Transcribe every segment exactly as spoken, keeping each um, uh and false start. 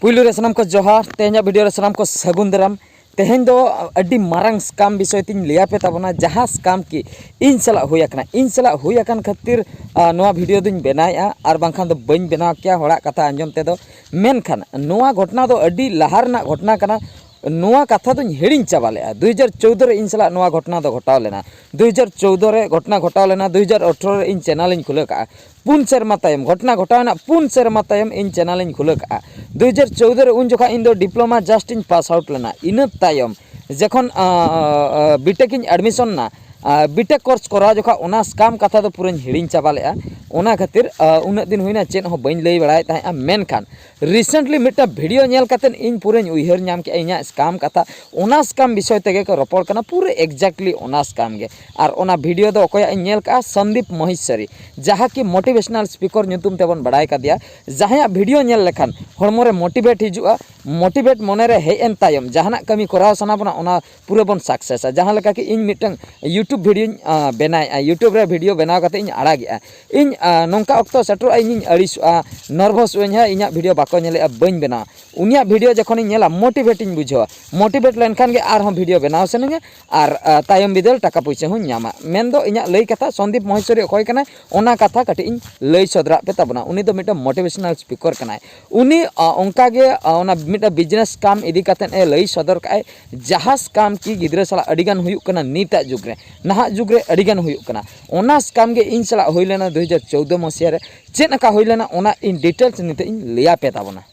ᱯᱩᱭᱞᱩ ᱨᱮ ᱥᱟᱱᱟᱢ ᱠᱚ ᱡᱚᱦᱟᱨ, ᱛᱮᱦᱮᱧᱟᱜ ᱵᱷᱤᱰᱤᱭᱳ ᱨᱮ ᱥᱟᱱᱟᱢ ᱠᱚ ᱥᱟᱹᱜᱩᱱ ᱫᱟᱨᱟᱢ᱾ ᱛᱮᱦᱮᱧ ᱫᱚ ᱟᱹᱰᱤ ᱢᱟᱨᱟᱝ ᱥᱠᱟᱢ ᱵᱤᱥᱚᱭ ᱛᱤᱧ ᱞᱟᱹᱭ ᱟᱯᱮ ᱛᱟᱵᱚᱱᱟ, ᱡᱟᱦᱟᱸ ᱥᱠᱟᱢ ᱠᱤ ᱤᱧ ᱥᱟᱞᱟᱜ ᱦᱩᱭ ᱟᱠᱟᱱᱟ᱾ ᱤᱧ ᱥᱟᱞᱟᱜ ᱦᱩᱭ ᱟᱠᱟᱱ ᱠᱷᱟᱹᱛᱤᱨ, ᱟ, ᱱᱚᱣᱟ ᱵᱷᱤᱰᱤᱭᱳ ᱫᱚᱧ ᱵᱮᱱᱟᱣᱮᱫᱼᱟ, ᱟᱨ ᱵᱟᱝᱠᱷᱟᱱ ᱫᱚ ᱵᱟᱹᱧ ᱵᱮᱱᱟᱣ ᱠᱮᱭᱟ ᱦᱚᱲᱟᱜ ᱠᱟᱛᱷᱟ ᱟᱸᱡᱚᱢ ᱛᱮᱫᱚ᱾ ᱢᱮᱱᱠᱷᱟᱱ ᱱᱚᱣᱟ ᱜᱷᱚᱴᱚᱱᱟ ᱫᱚ ᱟᱹᱰᱤ ᱞᱟᱦᱟ ᱨᱮᱱᱟᱜ ᱜᱷᱚᱴᱚᱱᱟ ᱠᱟᱱᱟ᱾ ᱱᱚᱣᱟ ᱠᱟᱛᱷᱟ ᱫᱚᱧ ᱦᱤᱲᱤᱧ ᱪᱟᱵᱟ ᱞᱮᱫᱼᱟ᱾ ᱫᱩ ᱦᱟᱡᱟᱨ ᱪᱳᱣᱫᱚ ᱨᱮ ᱤᱧ ᱥᱟᱞᱟᱜ ᱱᱚᱣᱟ ᱜᱷᱚᱴᱚᱱᱟ ᱫᱚ ᱜᱷᱚᱴᱟᱣ ᱞᱮᱱᱟ᱾ ᱫᱩ ᱦᱟᱡᱟᱨ ᱪᱳᱣᱫᱚ ᱨᱮ ᱜᱷᱚᱴᱚᱱᱟ ᱜᱷᱚᱴᱟᱣ ᱞᱮᱱᱟ, ᱫᱩ ᱦᱟᱡᱟᱨ ᱟᱴᱷᱨᱚ ᱨᱮ ᱤᱧ ᱪᱮᱱᱮᱞ ᱤᱧ ᱠᱷᱩᱞᱟᱹᱣ ᱠᱟᱜᱼᱟ᱾ ᱯᱩᱱ ᱥᱮᱨᱢᱟ ᱛᱟᱭᱚᱢ, ᱜᱷᱚᱴᱚᱱᱟ ᱜᱷᱚᱴᱟᱣ ᱨᱮᱱᱟᱜ ᱯᱩᱱ ᱥᱮᱨᱢᱟ ᱛᱟᱭᱚᱢ ᱤᱧ ᱪᱮᱱᱮᱞ ᱤᱧ ᱠᱷᱩᱞᱟᱹᱣ ᱠᱟᱜᱼᱟ᱾ ᱫᱩ ᱦᱟᱡᱟᱨ ᱪᱳᱣᱫᱚ ᱨᱮ ᱩᱱ ᱡᱚᱠᱷᱟᱜ ᱤᱧ ᱫᱚ ᱰᱤᱯᱞᱳᱢᱟ ᱡᱟᱥᱴ ᱤᱧ ᱯᱟᱥ ᱟᱣᱩᱴ ᱞᱮᱱᱟ᱾ ᱤᱱᱟᱹ ᱛᱟᱭᱚᱢ ᱡᱚᱠᱷᱚᱱ, ᱟ, ᱟ, ᱟ, ᱵᱤᱴᱮᱠ ᱤᱧ ᱮᱰᱢᱤᱥᱚᱱ ᱮᱱᱟ, ᱟ, ᱵᱤᱴᱮᱠ ᱠᱳᱨᱥ ᱠᱚᱨᱟᱣ ᱡᱚᱠᱷᱟᱜ ᱚᱱᱟ ᱥᱠᱟᱢ ᱠᱟᱛᱷᱟ ᱫᱚ ᱯᱩᱨᱟᱹᱧ ᱦᱤᱲᱤᱧ ᱪᱟᱵᱟ ᱞᱮᱫᱼᱟ᱾ ᱚᱱᱟ ᱠᱷᱟᱹᱛᱤᱨ, ᱟ, ᱩᱱᱟᱹᱜ ᱫᱤᱱ ᱦᱩᱭᱱᱟ, ᱪᱮᱫ ᱦᱚᱸ ᱵᱟᱹᱧ ᱞᱟᱹᱭ ᱵᱟᱲᱟᱭᱮᱫ ᱛᱟᱦᱮᱸᱫᱼᱟ᱾ ᱢᱮᱱᱠᱷᱟᱱ ᱨᱤᱥᱮᱱᱴᱞᱤ ᱢᱤᱫᱴᱟᱝ ᱵᱷᱤᱰᱤᱭᱳ ᱧᱮᱞ ᱠᱟᱛᱮᱫ ᱤᱧ ᱯᱩᱨᱟᱹᱧ ᱩᱭᱦᱟᱹᱨ ᱧᱟᱢ ᱠᱮᱫᱼᱟ ᱤᱧᱟᱹᱜ ᱥᱠᱟᱢ ᱠᱟᱛᱷᱟ᱾ ᱚᱱᱟ ᱥᱠᱟᱢ ᱵᱤᱥᱚᱭ ᱛᱮᱜᱮ ᱠᱚ ᱨᱚᱯᱚᱲ ᱠᱟᱱᱟ, ᱯᱩᱨᱟᱹ ᱮᱠᱡᱮᱠᱴᱞᱤ ᱚᱱᱟ ᱥᱠᱟᱢ ᱜᱮ᱾ ᱟᱨ ᱚᱱᱟ ᱵᱷᱤᱰᱤᱭᱳ ᱫᱚ ᱚᱠᱚᱭᱟᱜ ᱤᱧ ᱧᱮᱞ ᱠᱟᱜᱼᱟ? ᱥᱚᱱᱫᱤᱯ ᱢᱚᱦᱮᱥᱣᱟᱨᱤ, ᱡᱟᱦᱟᱸ ᱠᱤ ᱢᱳᱴᱤᱵᱷᱮᱥᱚᱱᱟᱞ ᱥᱯᱤᱠᱚᱨ ᱧᱩᱛᱩᱢ ᱛᱮᱵᱚᱱ ᱵᱟᱲᱟᱭ ᱠᱟᱫᱮᱭᱟ᱾ ᱡᱟᱦᱟᱸᱭᱟᱜ ᱵᱷᱤᱰᱤᱭᱳ ᱧᱮᱞ ᱞᱮᱠᱷᱟᱱ ᱦᱚᱲᱢᱚ ᱨᱮ ᱢᱳᱴᱤᱵᱷᱮᱴ ᱦᱤᱡᱩᱜᱼᱟ᱾ ᱢᱳᱴᱤᱵᱷᱮᱴ ᱢᱚᱱᱮ ᱨᱮ ᱦᱮᱡ ᱮᱱ ᱛᱟᱭᱚᱢ ᱡᱟᱦᱟᱱᱟᱜ ᱠᱟᱹᱢᱤ ᱠᱚᱨᱟᱣ ᱥᱟᱱᱟ ᱵᱚᱱᱟ, ᱚᱱᱟ ᱯᱩᱨᱟᱹ ᱵᱚᱱ ᱥᱟᱠᱥᱮᱥᱟ᱾ ᱡᱟᱦᱟᱸ ᱞᱮᱠᱟ ᱠᱤ ᱤᱧ ᱢᱤᱫᱴᱟᱝ YouTube ᱵᱷᱤᱰᱤᱭᱳᱧ, ᱟ, ᱵᱮᱱᱟᱣᱮᱫᱼᱟ, YouTube ᱨᱮ ᱵᱷᱤᱰᱤᱭᱳ ᱵᱮᱱᱟᱣ ᱠᱟᱛᱮ ᱤᱧ ᱟᱲᱟᱜᱮᱜᱼᱟ᱾ ᱤᱧ, ᱟ, ᱱᱚᱝᱠᱟ ᱚᱠᱛᱚ ᱥᱮᱴᱮᱨᱚᱜᱼᱟ, ᱤᱧᱤᱧ ᱟᱹᱲᱤᱥᱚᱜᱼᱟ, ᱱᱟᱨᱵᱷᱟᱥᱚᱜ ᱟᱹᱧ, ᱦᱮᱸ, ᱤᱧᱟᱹᱜ ᱵᱷᱤᱰᱤᱭᱳ ᱵᱟᱠᱚ ᱧᱮᱞᱮᱜᱼᱟ, ᱵᱟᱹᱧ ᱵᱮᱱᱟᱣᱟ᱾ ᱩᱱᱤᱭᱟᱜ ᱵᱷᱤᱰᱤᱭᱳ ᱡᱚᱠᱷᱚᱱᱤᱧ ᱧᱮᱞᱟ, ᱢᱳᱴᱤᱵᱷᱮᱴ ᱤᱧ ᱵᱩᱡᱷᱟᱹᱣᱟ᱾ ᱢᱳᱴᱤᱵᱷᱮᱴ ᱞᱮᱱᱠᱷᱟᱱ ᱜᱮ ᱟᱨᱦᱚᱸ ᱵᱷᱤᱰᱤᱭᱳ ᱵᱮᱱᱟᱣ ᱥᱟᱱᱟᱧᱟ, ᱟᱨ, ᱟ, ᱛᱟᱭᱚᱢ ᱵᱤᱫᱟᱹᱞ ᱴᱟᱠᱟ ᱯᱩᱭᱥᱟᱹ ᱦᱚᱸᱧ ᱧᱟᱢᱟ᱾ ᱢᱮᱱᱫᱚ ᱤᱧᱟᱹᱜ ᱞᱟᱹᱭ ᱠᱟᱛᱷᱟ, ᱥᱚᱱᱫᱤᱯ ᱢᱚᱦᱮᱥᱣᱟᱨᱤ ᱚᱠᱚᱭ ᱠᱟᱱᱟᱭ, ᱚᱱᱟ ᱠᱟᱛᱷᱟ ᱠᱟᱹᱴᱤᱡ ᱤᱧ ᱞᱟᱹᱭ ᱥᱚᱫᱚᱨᱟᱜ ᱯᱮ ᱛᱟᱵᱚᱱᱟ᱾ ᱩᱱᱤ ᱫᱚ ᱢᱤᱫᱴᱟᱝ ᱢᱳᱴᱤᱵᱷᱮᱥᱚᱱᱟᱞ ᱥᱯᱤᱠᱚᱨ ᱠᱟᱱᱟᱭ᱾ ᱩᱱᱤ, ᱟ, ᱚᱱᱠᱟᱜᱮ, ᱟ, ᱚᱱᱟ ᱢᱤᱫᱴᱟᱝ ᱵᱤᱡᱽᱱᱮᱥ ᱥᱠᱟᱢ ᱤᱫᱤ ᱠᱟᱛᱮᱫ ᱮ ᱞᱟᱹᱭ ᱥᱚᱫᱚᱨ ᱠᱟᱜᱼᱟᱭ, ᱡᱟᱦᱟᱸ ᱥᱠᱟᱢ ᱠᱤ ᱜᱤᱫᱽᱨᱟᱹ ᱥᱟᱞᱟᱜ ᱟᱹᱰᱤᱜᱟᱱ ᱦᱩᱭᱩᱜ ᱠᱟᱱᱟ ᱱᱤᱛᱟᱜ ᱡᱩᱜᱽ ᱨᱮ, ᱱᱟᱦᱟᱜ ᱡᱩᱜᱽ ᱨᱮ ᱟᱹᱰᱤᱜᱟᱱ ᱦᱩᱭᱩᱜ ᱠᱟᱱᱟ᱾ ᱚᱱᱟ ᱥᱠᱟᱢ ᱜᱮ ᱤᱧ ᱥᱟᱞᱟᱜ ᱦᱩᱭ ᱞᱮᱱᱟ ᱫᱩ ᱦᱟᱡᱟᱨ ᱪᱳᱣᱫᱚ ᱢᱟᱥᱤᱦᱟ ᱨᱮ᱾ ᱪᱮᱫ ᱞᱮᱠᱟ ᱦᱩᱭ ᱞᱮᱱᱟ, ᱚᱱᱟ ᱤᱧ ᱰᱤᱴᱮᱞᱥ ᱱᱤᱛᱚᱜ ᱤᱧ ᱞᱟᱹᱭ ᱟᱯᱮ ᱛᱟᱵᱚᱱᱟ᱾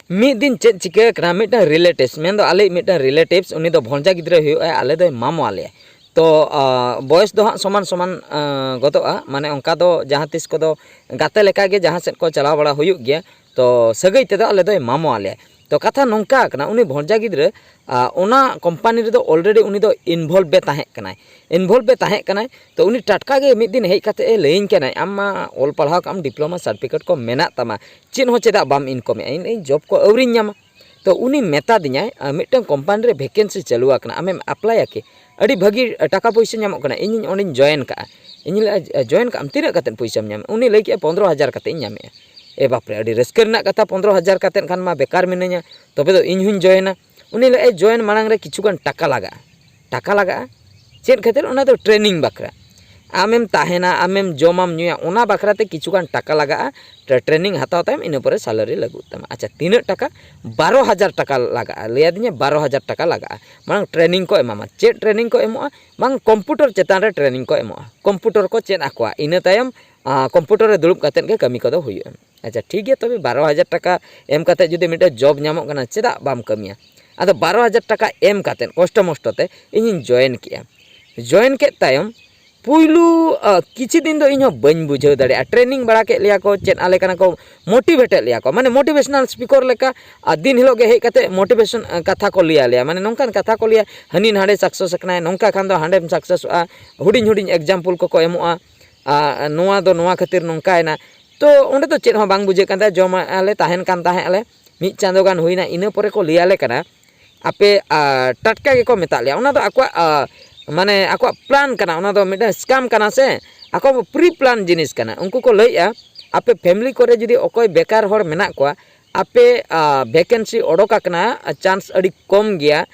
ᱢᱤᱫ ᱫᱤᱱ ᱪᱮᱫ ᱪᱤᱠᱟᱹ ᱠᱟᱱᱟ, ᱢᱤᱫᱴᱟᱝ ᱨᱤᱞᱮᱴᱤᱵᱷᱥ, ᱢᱮᱱᱫᱚ ᱟᱞᱮᱭᱤᱡ ᱢᱤᱫᱴᱟᱝ ᱨᱤᱞᱮᱴᱤᱵᱷᱥ, ᱩᱱᱤ ᱫᱚ ᱵᱷᱚᱸᱡᱟ ᱜᱤᱫᱽᱨᱟᱹ ᱦᱩᱭᱩᱜᱼᱟᱭ, ᱟᱞᱮ ᱫᱚᱭ ᱢᱟᱢᱚ ᱟᱞᱮᱭᱟ᱾ ᱛᱚ, ᱟ, ᱵᱚᱭᱮᱥ ᱫᱚ ᱦᱟᱸᱜ ᱥᱚᱢᱟᱱ ᱥᱚᱢᱟᱱ, ᱟ, ᱜᱚᱫᱚᱜᱼᱟ, ᱢᱟᱱᱮ ᱚᱱᱠᱟ ᱫᱚ ᱡᱟᱦᱟᱸ ᱛᱤᱥ ᱠᱚᱫᱚ ᱜᱟᱛᱮ ᱞᱮᱠᱟᱜᱮ ᱡᱟᱦᱟᱸ ᱥᱮᱫ ᱠᱚ ᱪᱟᱞᱟᱣ ᱵᱟᱲᱟ ᱦᱩᱭᱩᱜ ᱜᱮᱭᱟ᱾ ᱛᱚ ᱥᱟᱹᱜᱟᱹᱭ ᱛᱮᱫᱚ ᱟᱞᱮ ᱫᱚᱭ ᱢᱟᱢᱚ ᱟᱞᱮᱭᱟ᱾ ᱛᱚ ᱠᱟᱛᱷᱟ ᱱᱚᱝᱠᱟ ᱠᱟᱱᱟ, ᱩᱱᱤ ᱵᱷᱚᱸᱡᱟ ᱜᱤᱫᱽᱨᱟᱹ, ᱟ, ᱚᱱᱟ ᱠᱳᱢᱯᱟᱱᱤ ᱨᱮᱫᱚ ᱚᱞᱨᱮᱰᱤ ᱩᱱᱤ ᱫᱚ ᱤᱱᱵᱷᱚᱞᱵᱷ ᱮ ᱛᱟᱦᱮᱸ ᱠᱟᱱᱟᱭ, ᱤᱱᱵᱷᱚᱞᱵᱷ ᱮ ᱛᱟᱦᱮᱸ ᱠᱟᱱᱟᱭ᱾ ᱛᱚ ᱩᱱᱤ ᱴᱟᱴᱠᱟ ᱜᱮ ᱢᱤᱫ ᱫᱤᱱ ᱦᱮᱡ ᱠᱟᱛᱮ ᱮ ᱞᱟᱹᱭᱟᱹᱧ ᱠᱟᱱᱟᱭ, "ᱟᱢ ᱢᱟ ᱚᱞ ᱯᱟᱲᱦᱟᱣ ᱠᱟᱜ ᱟᱢ, ᱰᱤᱯᱞᱳᱢᱟ ᱥᱟᱨᱴᱤᱯᱷᱤᱠᱮᱴ ᱠᱚ ᱢᱮᱱᱟᱜ ᱛᱟᱢᱟ, ᱪᱮᱫ ᱦᱚᱸ ᱪᱮᱫᱟᱜ ᱵᱟᱢ ᱤᱱᱠᱚᱢᱮᱫᱼᱟ?" ᱤᱧ ᱞᱟᱹᱭᱟᱹᱧ, "ᱡᱚᱵ ᱠᱚ ᱟᱹᱣᱨᱤᱧ ᱧᱟᱢᱟ᱾" ᱛᱚ ᱩᱱᱤ ᱢᱮᱛᱟ ᱫᱤᱧᱟᱭ, "ᱟ, ᱢᱤᱫᱴᱟᱝ ᱠᱳᱢᱯᱟᱱᱤ ᱨᱮ ᱵᱷᱮᱠᱮᱱᱥᱤ ᱪᱟᱹᱞᱩ ᱟᱠᱟᱱᱟ, ᱟᱢᱮᱢ ᱟᱯᱞᱟᱭᱟ ᱠᱤ? ᱟᱹᱰᱤ ᱵᱷᱟᱹᱜᱤ ᱴᱟᱠᱟ ᱯᱩᱭᱥᱟᱹ ᱧᱟᱢᱚᱜ ᱠᱟᱱᱟ, ᱤᱧᱤᱧ ᱚᱸᱰᱮᱧ ᱡᱚᱭᱮᱱ ᱠᱟᱜᱼᱟ᱾" ᱤᱧ ᱞᱟᱹᱭᱟ, "ᱡᱚᱭᱮᱱ ᱠᱟᱜ ᱟᱢ, ᱛᱤᱱᱟᱹᱜ ᱠᱟᱛᱮᱫ ᱯᱩᱭᱥᱟᱹᱢ ᱧᱟᱢᱟ?" ᱩᱱᱤ ᱞᱟᱹᱭ ᱠᱮᱜᱼᱟ, "ᱯᱚᱱᱫᱽᱨᱚ ᱦᱟᱡᱟᱨ ᱠᱟᱛᱮᱫ ᱤᱧ ᱧᱟᱢᱮᱜᱼᱟ᱾" ᱮ ᱵᱟᱯᱨᱮ, ᱟᱹᱰᱤ ᱨᱟᱹᱥᱠᱟᱹ ᱨᱮᱱᱟᱜ ᱠᱟᱛᱷᱟ, ᱯᱚᱱᱫᱽᱨᱚ ᱦᱟᱡᱟᱨ ᱠᱟᱛᱮᱫ ᱠᱷᱟᱱ ᱢᱟ ᱵᱮᱠᱟᱨ ᱢᱤᱱᱟᱹᱧᱟ, ᱛᱚᱵᱮ ᱫᱚ ᱤᱧ ᱦᱚᱧ ᱡᱚᱭᱮᱱᱟ᱾ ᱩᱱᱤ ᱞᱟᱹᱭᱮᱫᱼᱟᱭ, ᱡᱚᱭᱮᱱ ᱢᱟᱲᱟᱝ ᱨᱮ ᱠᱤᱪᱷᱩᱜᱟᱱ ᱴᱟᱠᱟ ᱞᱟᱜᱟᱜᱼᱟ᱾ ᱴᱟᱠᱟ ᱞᱟᱜᱟᱜᱼᱟ? ᱪᱮᱫ ᱠᱷᱟᱹᱛᱤᱨ? ᱚᱱᱟ ᱫᱚ ᱴᱨᱮᱱᱤᱝ ᱵᱟᱠᱷᱨᱟ᱾ ᱟᱢᱮᱢ ᱛᱟᱦᱮᱱᱟ, ᱟᱢᱮᱢ ᱡᱚᱢᱟᱢ ᱧᱩᱭᱟ, ᱚᱱᱟ ᱵᱟᱠᱷᱨᱟ ᱛᱮ ᱠᱤᱪᱷᱩᱜᱟᱱ ᱴᱟᱠᱟ ᱞᱟᱜᱟᱜᱼᱟ᱾ ᱴᱨᱮ-, ᱴᱨᱮᱱᱤᱝ ᱦᱟᱛᱟᱣ ᱛᱟᱭᱚᱢ ᱤᱱᱟᱹ ᱯᱚᱨᱮ ᱥᱮᱞᱟᱨᱤ ᱞᱟᱹᱜᱩᱜ ᱛᱟᱢᱟ᱾ ᱟᱪᱪᱷᱟ, ᱛᱤᱱᱟᱹᱜ ᱴᱟᱠᱟ? ᱵᱟᱨᱚ ᱦᱟᱡᱟᱨ ᱴᱟᱠᱟ ᱞᱟᱜᱟᱜᱼᱟ᱾ ᱞᱟᱹᱭᱟᱫᱤᱧᱟ ᱵᱟᱨᱚ ᱦᱟᱡᱟᱨ ᱴᱟᱠᱟ ᱞᱟᱜᱟᱜᱼᱟ᱾ ᱢᱟᱲᱟᱝ ᱴᱨᱮᱱᱤᱝ ᱠᱚ ᱮᱢᱟᱢᱟ᱾ ᱪᱮᱫ ᱴᱨᱮᱱᱤᱝ ᱠᱚ ᱮᱢᱚᱜᱼᱟ? ᱵᱟᱝ, ᱠᱚᱢᱯᱩᱴᱚᱨ ᱪᱮᱛᱟᱱ ᱨᱮ ᱴᱨᱮᱱᱤᱝ ᱠᱚ ᱮᱢᱚᱜᱼᱟ᱾ ᱠᱚᱢᱯᱩᱴᱚᱨ ᱠᱚ ᱪᱮᱫ ᱟᱠᱚᱣᱟ, ᱤᱱᱟᱹ ᱛᱟᱭᱚᱢ, ᱟ, ᱠᱚᱢᱯᱩᱴᱚᱨ ᱨᱮ ᱫᱩᱲᱩᱵ ᱠᱟᱛᱮᱫ ᱜᱮ ᱠᱟᱹᱢᱤ ᱠᱚᱫᱚ ᱦᱩᱭᱩᱜᱼᱟ᱾ ᱟᱪᱪᱷᱟ, ᱴᱷᱤᱠ ᱜᱮᱭᱟ, ᱛᱚᱵᱮ ᱵᱟᱨᱚ ᱦᱟᱡᱟᱨ ᱴᱟᱠᱟ ᱮᱢ ᱠᱟᱛᱮᱫ ᱡᱩᱫᱤ ᱢᱤᱫᱴᱮᱱ ᱡᱚᱵ ᱧᱟᱢᱚᱜ ᱠᱟᱱᱟ, ᱪᱮᱫᱟᱜ ᱵᱟᱢ ᱠᱟᱹᱢᱤᱭᱟ? ᱟᱫᱚ ᱵᱟᱨᱚ ᱦᱟᱡᱟᱨ ᱴᱟᱠᱟ ᱮᱢ ᱠᱟᱛᱮᱫ ᱠᱚᱥᱴᱚ ᱢᱚᱥᱴᱚ ᱛᱮ ᱤᱧᱤᱧ ᱡᱚᱭᱮᱱ ᱠᱮᱜᱼᱟ᱾ ᱡᱚᱭᱮᱱ ᱠᱮᱫ ᱛᱟᱭᱚᱢ ᱯᱩᱭᱞᱩ, ᱟ, ᱠᱤᱪᱷᱩ ᱫᱤᱱ ᱫᱚ ᱤᱧ ᱦᱚᱸ ᱵᱟᱹᱧ ᱵᱩᱡᱷᱟᱹᱣ ᱫᱟᱲᱮᱭᱟᱜᱼᱟ᱾ ᱴᱨᱮᱱᱤᱝ ᱵᱟᱲᱟ ᱠᱮᱫ ᱞᱮᱭᱟ ᱠᱚ, ᱪᱮᱫ ᱟᱞᱮ ᱠᱟᱱᱟ ᱠᱚ, ᱢᱳᱴᱤᱵᱷᱮᱴᱮᱫ ᱞᱮᱭᱟ ᱠᱚ, ᱢᱟᱱᱮ ᱢᱳᱴᱤᱵᱷᱮᱥᱚᱱᱟᱞ ᱥᱯᱤᱠᱚᱨ ᱞᱮᱠᱟ᱾ ᱟᱨ ᱫᱤᱱ ᱦᱤᱞᱳᱜ ᱜᱮ ᱦᱮᱡ ᱠᱟᱛᱮ ᱢᱳᱴᱤᱵᱷᱮᱥᱚᱱ, ᱟ, ᱠᱟᱛᱷᱟ ᱠᱚ ᱞᱟᱹᱭ ᱟᱞᱮᱭᱟ, ᱢᱟᱱᱮ ᱱᱚᱝᱠᱟᱱ ᱠᱟᱛᱷᱟ ᱠᱚ ᱞᱟᱹᱭᱟ, ᱦᱟᱹᱱᱤ ᱱᱟᱰᱮ ᱥᱟᱠᱥᱮᱥ ᱟᱠᱟᱱᱟᱭ, ᱱᱚᱝᱠᱟ ᱠᱷᱟᱱ ᱫᱚ ᱦᱟᱸᱰᱮᱢ ᱥᱟᱠᱥᱮᱥᱚᱜᱼᱟ, ᱦᱩᱰᱤᱧ ᱦᱩᱰᱤᱧ ᱮᱠᱡᱟᱢᱯᱚᱞ ᱠᱚᱠᱚ ᱮᱢᱚᱜᱼᱟ, ᱟ, ᱱᱚᱣᱟ ᱫᱚ ᱱᱚᱣᱟ ᱠᱷᱟᱹᱛᱤᱨ ᱱᱚᱝᱠᱟᱭᱮᱱᱟ᱾ ᱛᱚ ᱚᱸᱰᱮ ᱫᱚ ᱪᱮᱫ ᱦᱚᱸ ᱵᱟᱝ ᱵᱩᱡᱷᱟᱹᱜ ᱠᱟᱱ ᱛᱟᱦᱮᱸᱫ, ᱡᱚᱢᱟᱜ ᱞᱮ ᱛᱟᱦᱮᱱ ᱠᱟᱱ ᱛᱟᱦᱮᱸᱫ ᱟᱞᱮ, ᱢᱤᱫ ᱪᱟᱸᱫᱳ ᱜᱟᱱ ᱦᱩᱭᱱᱟ, ᱤᱱᱟᱹ ᱯᱚᱨᱮ ᱠᱚ ᱞᱟᱹᱭ ᱟᱞᱮ ᱠᱟᱱᱟ, ᱟᱯᱮ, ᱟ, ᱴᱟᱴᱠᱟ ᱜᱮᱠᱚ ᱢᱮᱛᱟᱜ ᱞᱮᱭᱟ᱾ ᱚᱱᱟ ᱫᱚ ᱟᱠᱚᱣᱟᱜ, ᱟ, ᱢᱟᱱᱮ ᱟᱠᱚᱣᱟᱜ ᱯᱞᱟᱱ ᱠᱟᱱᱟ, ᱚᱱᱟ ᱫᱚ ᱢᱤᱫᱴᱟᱝ ᱥᱠᱮᱢ ᱠᱟᱱᱟ ᱥᱮ, ᱟᱠᱚ ᱯᱨᱤ ᱯᱞᱟᱱ ᱡᱤᱱᱤᱥ ᱠᱟᱱᱟ᱾ ᱩᱱᱠᱩ ᱠᱚ ᱞᱟᱹᱭᱮᱜᱼᱟ, ᱟᱯᱮ ᱯᱷᱮᱢᱤᱞᱤ ᱠᱚᱨᱮ ᱡᱩᱫᱤ ᱚᱠᱚᱭ ᱵᱮᱠᱟᱨ ᱦᱚᱲ ᱢᱮᱱᱟᱜ ᱠᱚᱣᱟ, ᱟᱯᱮ, ᱟ, ᱵᱷᱮᱠᱮᱱᱥᱤ ᱚᱰᱳᱠ ᱟᱠᱟᱱᱟ, ᱪᱟᱱᱥ ᱟᱹᱰᱤ ᱠᱚᱢ ᱜᱮᱭᱟ᱾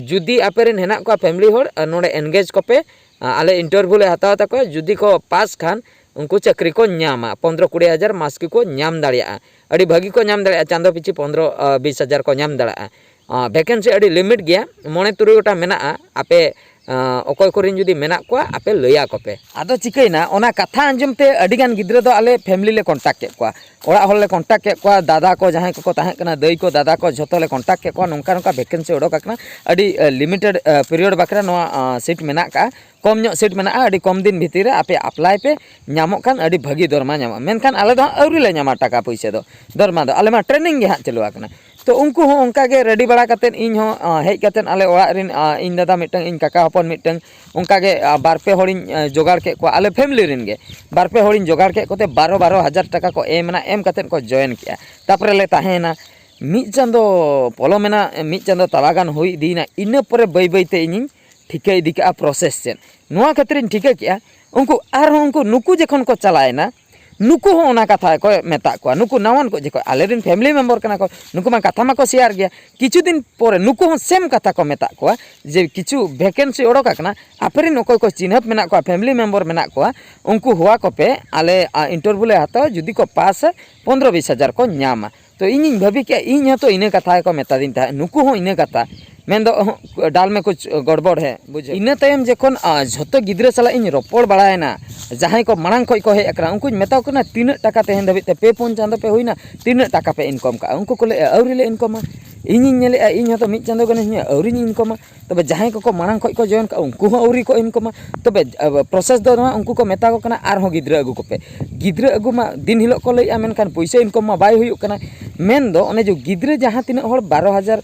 ᱡᱩᱫᱤ ᱟᱯᱮ ᱨᱮᱱ ᱦᱮᱱᱟᱜ ᱠᱚᱣᱟ ᱯᱷᱮᱢᱤᱞᱤ ᱦᱚᱲ, ᱟ, ᱱᱚᱰᱮ ᱮᱱᱜᱮᱡᱽ ᱠᱚᱯᱮ, ᱟ, ᱟᱞᱮ ᱤᱱᱴᱟᱨᱵᱷᱤᱭᱩ ᱞᱮ ᱦᱟᱛᱟᱣ ᱛᱟᱠᱚᱣᱟ, ᱡᱩᱫᱤ ᱠᱚ ᱯᱟᱥ ᱠᱷᱟᱱ ᱩᱱᱠᱩ ᱪᱟᱹᱠᱨᱤ ᱠᱚ ᱧᱟᱢᱟ, ᱯᱚᱱᱫᱽᱨᱚ ᱠᱩᱲᱤ ᱦᱟᱡᱟᱨ ᱢᱟᱥ ᱜᱮᱠᱚ ᱧᱟᱢ ᱫᱟᱲᱮᱭᱟᱜᱼᱟ᱾ ᱟᱹᱰᱤ ᱵᱷᱟᱹᱜᱤ ᱠᱚ ᱧᱟᱢ ᱫᱟᱲᱮᱭᱟᱜᱼᱟ, ᱪᱟᱸᱫᱳ ᱯᱤᱪᱷᱤ ᱯᱚᱱᱫᱽᱨᱚ, ᱟ, ᱵᱤᱥ ᱦᱟᱡᱟᱨ ᱠᱚ ᱧᱟᱢ ᱫᱟᱲᱮᱭᱟᱜᱼᱟ᱾ ᱟ, ᱵᱷᱮᱠᱮᱱᱥᱤ ᱟᱹᱰᱤ ᱞᱤᱢᱤᱴ ᱜᱮᱭᱟ, ᱢᱚᱬᱮ ᱛᱩᱨᱩᱭ ᱜᱚᱴᱟᱝ ᱢᱮᱱᱟᱜᱼᱟ᱾ ᱟᱯᱮ, ᱟ, ᱚᱠᱚᱭ ᱠᱚᱨᱮᱱ ᱡᱩᱫᱤ ᱢᱮᱱᱟᱜ ᱠᱚᱣᱟ, ᱟᱯᱮ ᱞᱟᱹᱭ ᱟᱠᱚ ᱯᱮ᱾ ᱟᱫᱚ ᱪᱤᱠᱟᱹᱭᱮᱱᱟ, ᱚᱱᱟ ᱠᱟᱛᱷᱟ ᱟᱸᱡᱚᱢ ᱛᱮ ᱟᱹᱰᱤᱜᱟᱱ ᱜᱤᱫᱽᱨᱟᱹ ᱫᱚ ᱟᱞᱮ ᱯᱷᱮᱢᱤᱞᱤ ᱞᱮ ᱠᱚᱱᱴᱟᱠᱴ ᱠᱮᱫ ᱠᱚᱣᱟ, ᱚᱲᱟᱜ ᱦᱚᱲ ᱞᱮ ᱠᱚᱱᱴᱟᱠᱴ ᱠᱮᱫ ᱠᱚᱣᱟ, ᱫᱟᱫᱟ ᱠᱚ ᱡᱟᱦᱟᱸᱭ ᱠᱚᱠᱚ ᱛᱟᱦᱮᱸ ᱠᱟᱱᱟ, ᱫᱟᱹᱭ ᱠᱚ, ᱫᱟᱫᱟ ᱠᱚ, ᱡᱷᱚᱛᱚ ᱞᱮ ᱠᱚᱱᱴᱟᱠᱴ ᱠᱮᱫ ᱠᱚᱣᱟ, ᱱᱚᱝᱠᱟ ᱱᱚᱝᱠᱟ ᱵᱷᱮᱠᱮᱱᱥᱤ ᱚᱰᱳᱠ ᱟᱠᱟᱱᱟ, ᱟᱹᱰᱤ, ᱟ, ᱞᱤᱢᱤᱴᱮᱰ, ᱟ, ᱯᱤᱨᱤᱭᱳᱰ ᱵᱟᱠᱷᱨᱟ ᱱᱚᱣᱟ, ᱟ, ᱥᱤᱴ ᱢᱮᱱᱟᱜ ᱠᱟᱜᱼᱟ, ᱠᱚᱢ ᱧᱚᱜ ᱥᱤᱴ ᱢᱮᱱᱟᱜᱼᱟ, ᱟᱹᱰᱤ ᱠᱚᱢ ᱫᱤᱱ ᱵᱷᱤᱛᱤᱨ ᱨᱮ ᱟᱯᱮ ᱟᱯᱞᱟᱭ ᱯᱮ, ᱧᱟᱢᱚᱜ ᱠᱷᱟᱱ ᱟᱹᱰᱤ ᱵᱷᱟᱹᱜᱤ ᱫᱚᱨᱢᱟ ᱧᱟᱢᱚᱜᱼᱟ᱾ ᱢᱮᱱᱠᱷᱟᱱ ᱟᱞᱮ ᱫᱚ ᱦᱟᱸᱜ ᱟᱹᱣᱨᱤ ᱞᱮ ᱧᱟᱢᱟ ᱴᱟᱠᱟ ᱯᱩᱭᱥᱟᱹ ᱫᱚ, ᱫᱚᱨᱢᱟ ᱫᱚ, ᱟᱞᱮ ᱢᱟ ᱴᱨᱮᱱᱤᱝ ᱜᱮ ᱦᱟᱸᱜ ᱪᱟᱹᱞᱩ ᱟᱠᱟᱱᱟ᱾ ᱛᱚ ᱩᱱᱠᱩ ᱦᱚᱸ ᱚᱱᱠᱟ ᱜᱮ ᱨᱮᱰᱤ ᱵᱟᱲᱟ ᱠᱟᱛᱮᱫ ᱤᱧ ᱦᱚᱸ, ᱟ, ᱦᱮᱡ ᱠᱟᱛᱮᱫ ᱟᱞᱮ ᱚᱲᱟᱜ ᱨᱮᱱ, ᱟ, ᱤᱧ ᱫᱟᱫᱟ ᱢᱤᱫᱴᱟᱝ, ᱤᱧ ᱠᱟᱠᱟ ᱦᱚᱯᱚᱱ ᱢᱤᱫᱴᱟᱝ, ᱚᱱᱠᱟ ᱜᱮ, ᱟ, ᱵᱟᱨ ᱯᱮ ᱦᱚᱲᱤᱧ, ᱟ, ᱡᱚᱜᱟᱲ ᱠᱮᱫ ᱠᱚᱣᱟ, ᱟᱞᱮ ᱯᱷᱮᱢᱤᱞᱤ ᱨᱮᱱ ᱜᱮ ᱵᱟᱨ ᱯᱮ ᱦᱚᱲᱤᱧ ᱡᱚᱜᱟᱲ ᱠᱮᱫ ᱠᱚᱛᱮ ᱵᱟᱨᱚ ᱵᱟᱨᱚ ᱦᱟᱡᱟᱨ ᱴᱟᱠᱟ ᱠᱚ ᱮᱢ ᱮᱱᱟ, ᱮᱢ ᱠᱟᱛᱮᱫ ᱠᱚ ᱡᱚᱭᱮᱱ ᱠᱮᱜᱼᱟ᱾ ᱛᱟᱨᱯᱚᱨᱮ ᱞᱮ ᱛᱟᱦᱮᱸᱭᱮᱱᱟ ᱢᱤᱫ ᱪᱟᱸᱫᱚ ᱯᱚᱞᱚᱢᱮᱱᱟ, ᱢᱤᱫ ᱪᱟᱸᱫᱚ ᱛᱟᱞᱟ ᱜᱟᱱ ᱦᱩᱭ ᱤᱫᱤᱭᱮᱱᱟ᱾ ᱤᱱᱟᱹ ᱯᱚᱨᱮ ᱵᱟᱹᱭ ᱵᱟᱹᱭ ᱛᱮ ᱤᱧᱤᱧ ᱴᱷᱤᱠᱟᱹ ᱤᱫᱤ ᱠᱟᱜᱼᱟ ᱯᱨᱚᱥᱮᱥ ᱪᱮᱫ᱾ ᱱᱚᱣᱟ ᱠᱷᱟᱹᱛᱤᱨᱤᱧ ᱴᱷᱤᱠᱟᱹ ᱠᱮᱜᱼᱟ, ᱩᱱᱠᱩ ᱟᱨᱦᱚᱸ ᱩᱱᱠᱩ ᱱᱩᱠᱩ ᱡᱚᱠᱷᱚᱱ ᱠᱚ ᱪᱟᱞᱟᱣᱮᱱᱟ, ᱱᱩᱠᱩ ᱦᱚᱸ ᱚᱱᱟ ᱠᱟᱛᱷᱟ ᱠᱚ ᱢᱮᱛᱟᱜ ᱠᱚᱣᱟ, ᱱᱩᱠᱩ ᱱᱟᱣᱟᱱ ᱠᱚ ᱡᱮ ᱠᱚ ᱟᱞᱮᱨᱮᱱ family member ᱠᱟᱱᱟ ᱠᱚ, ᱱᱩᱠᱩ ᱢᱟ ᱠᱟᱛᱷᱟ ᱢᱟᱠᱚ share ᱜᱮᱭᱟ᱾ ᱠᱤᱪᱷᱩ ᱫᱤᱱ ᱯᱚᱨᱮ ᱱᱩᱠᱩ ᱦᱚᱸ same ᱠᱟᱛᱷᱟ ᱠᱚ ᱢᱮᱛᱟᱜ ᱠᱚᱣᱟ ᱡᱮ ᱠᱤᱪᱷᱩ vacancy ᱚᱰᱚᱠ ᱟᱠᱟᱱᱟ, ᱟᱯᱮᱨᱮᱱ ᱚᱠᱚᱭ ᱠᱚ ᱪᱤᱱᱦᱟᱹᱯ ᱢᱮᱱᱟᱜ ᱠᱚᱣᱟ, family member ᱢᱮᱱᱟᱜ ᱠᱚᱣᱟ, ᱩᱱᱠᱩ ᱦᱚᱦᱚ ᱟᱠᱚᱯᱮ, ᱟᱞᱮ ᱟ, interview ᱞᱮ ᱦᱟᱛᱟᱣᱟ, ᱡᱩᱫᱤ ᱠᱚ ᱯᱟᱥᱟ ᱯᱚᱱᱫᱽᱨᱚ ᱵᱤᱥ ᱦᱟᱡᱟᱨ ᱠᱚ ᱧᱟᱢᱟ᱾ ᱛᱚ ᱤᱧᱤᱧ ᱵᱷᱟᱹᱵᱤ ᱠᱮᱜᱼᱟ, ᱤᱧ ᱦᱚᱸᱛᱚ ᱤᱱᱟᱹ ᱠᱟᱛᱷᱟ ᱜᱮᱠᱚ ᱢᱮᱛᱟᱫᱤᱧ ᱛᱟᱦᱮᱸᱫ, ᱱᱩᱠᱩ ᱦᱚᱸ ᱤᱱᱟᱹ ᱠᱟᱛᱷᱟ, ᱢᱮᱱᱫᱚ ᱚᱦᱚᱸ, ᱰᱟᱞ ᱢᱮ ᱠᱩᱪ ᱜᱚᱲᱵᱚᱲ ᱦᱮ, ᱵᱩᱡᱷᱟᱹᱣ᱾ ᱤᱱᱟᱹ ᱛᱟᱭᱚᱢ ᱡᱚᱠᱷᱚᱱ ᱟ, ᱡᱷᱚᱛᱚ ᱜᱤᱫᱽᱨᱟᱹ ᱥᱟᱞᱟᱜ ᱤᱧ ᱨᱚᱯᱚᱲ ᱵᱟᱲᱟᱭᱮᱱᱟ, ᱡᱟᱦᱟᱸᱭ ᱠᱚ ᱢᱟᱲᱟᱝ ᱠᱷᱚᱱ ᱠᱚ ᱦᱮᱡ ᱟᱠᱟᱱᱟ, ᱩᱱᱠᱩᱧ ᱢᱮᱛᱟ ᱠᱚ ᱠᱟᱱᱟ, ᱛᱤᱱᱟᱹᱜ ᱴᱟᱠᱟ ᱛᱮᱦᱮᱧ ᱫᱷᱟᱹᱵᱤᱡ ᱛᱮ ᱯᱮ ᱯᱩᱱ ᱪᱟᱸᱫᱚ ᱯᱮ ᱦᱩᱭᱱᱟ, ᱛᱤᱱᱟᱹᱜ ᱴᱟᱠᱟ ᱯᱮ income ᱠᱟᱜᱼᱟ? ᱩᱱᱠᱩ ᱠᱚ ᱞᱟᱹᱭᱮᱜᱼᱟ, ᱟᱹᱣᱨᱤ ᱞᱮ income ᱟ᱾ ᱤᱧᱤᱧ ᱧᱮᱞᱮᱜᱼᱟ, ᱤᱧ ᱦᱚᱸᱛᱚ ᱢᱤᱫ ᱪᱟᱸᱫᱚ ᱜᱟᱱᱤᱧ ᱦᱩᱭᱩᱜᱼᱟ, ᱟᱹᱣᱨᱤᱧ income ᱟ᱾ ᱛᱚᱵᱮ ᱡᱟᱦᱟᱸᱭ ᱠᱚᱠᱚ ᱢᱟᱲᱟᱝ ᱠᱷᱚᱱ ᱠᱚ join ᱠᱟᱜᱼᱟ, ᱩᱱᱠᱩ ᱦᱚᱸ ᱟᱹᱣᱨᱤ ᱠᱚ income ᱟ᱾ ᱛᱚᱵᱮ ᱟ, process ᱫᱚ ᱱᱚᱣᱟ, ᱩᱱᱠᱩ ᱠᱚ ᱢᱮᱛᱟ ᱠᱚ ᱠᱟᱱᱟ, ᱟᱨᱦᱚᱸ ᱜᱤᱫᱽᱨᱟᱹ ᱟᱹᱜᱩ ᱠᱚᱯᱮ᱾ ᱜᱤᱫᱽᱨᱟᱹ ᱟᱹᱜᱩ ᱢᱟ ᱫᱤᱱ ᱦᱤᱞᱳᱜ ᱠᱚ ᱞᱟᱹᱭᱮᱜᱼᱟ, ᱢᱮᱱᱠᱷᱟᱱ ᱯᱩᱭᱥᱟᱹ income ᱢᱟ ᱵᱟᱭ ᱦᱩᱭᱩᱜ ᱠᱟᱱᱟ᱾ ᱢᱮᱱᱫᱚ ᱚᱱᱮ ᱡᱮ ᱜᱤᱫᱽᱨᱟᱹ ᱡᱟᱦᱟᱸ ᱛᱤᱱᱟᱹᱜ ᱦᱚᱲ ᱵᱟᱨᱚ ᱦᱟᱡᱟᱨ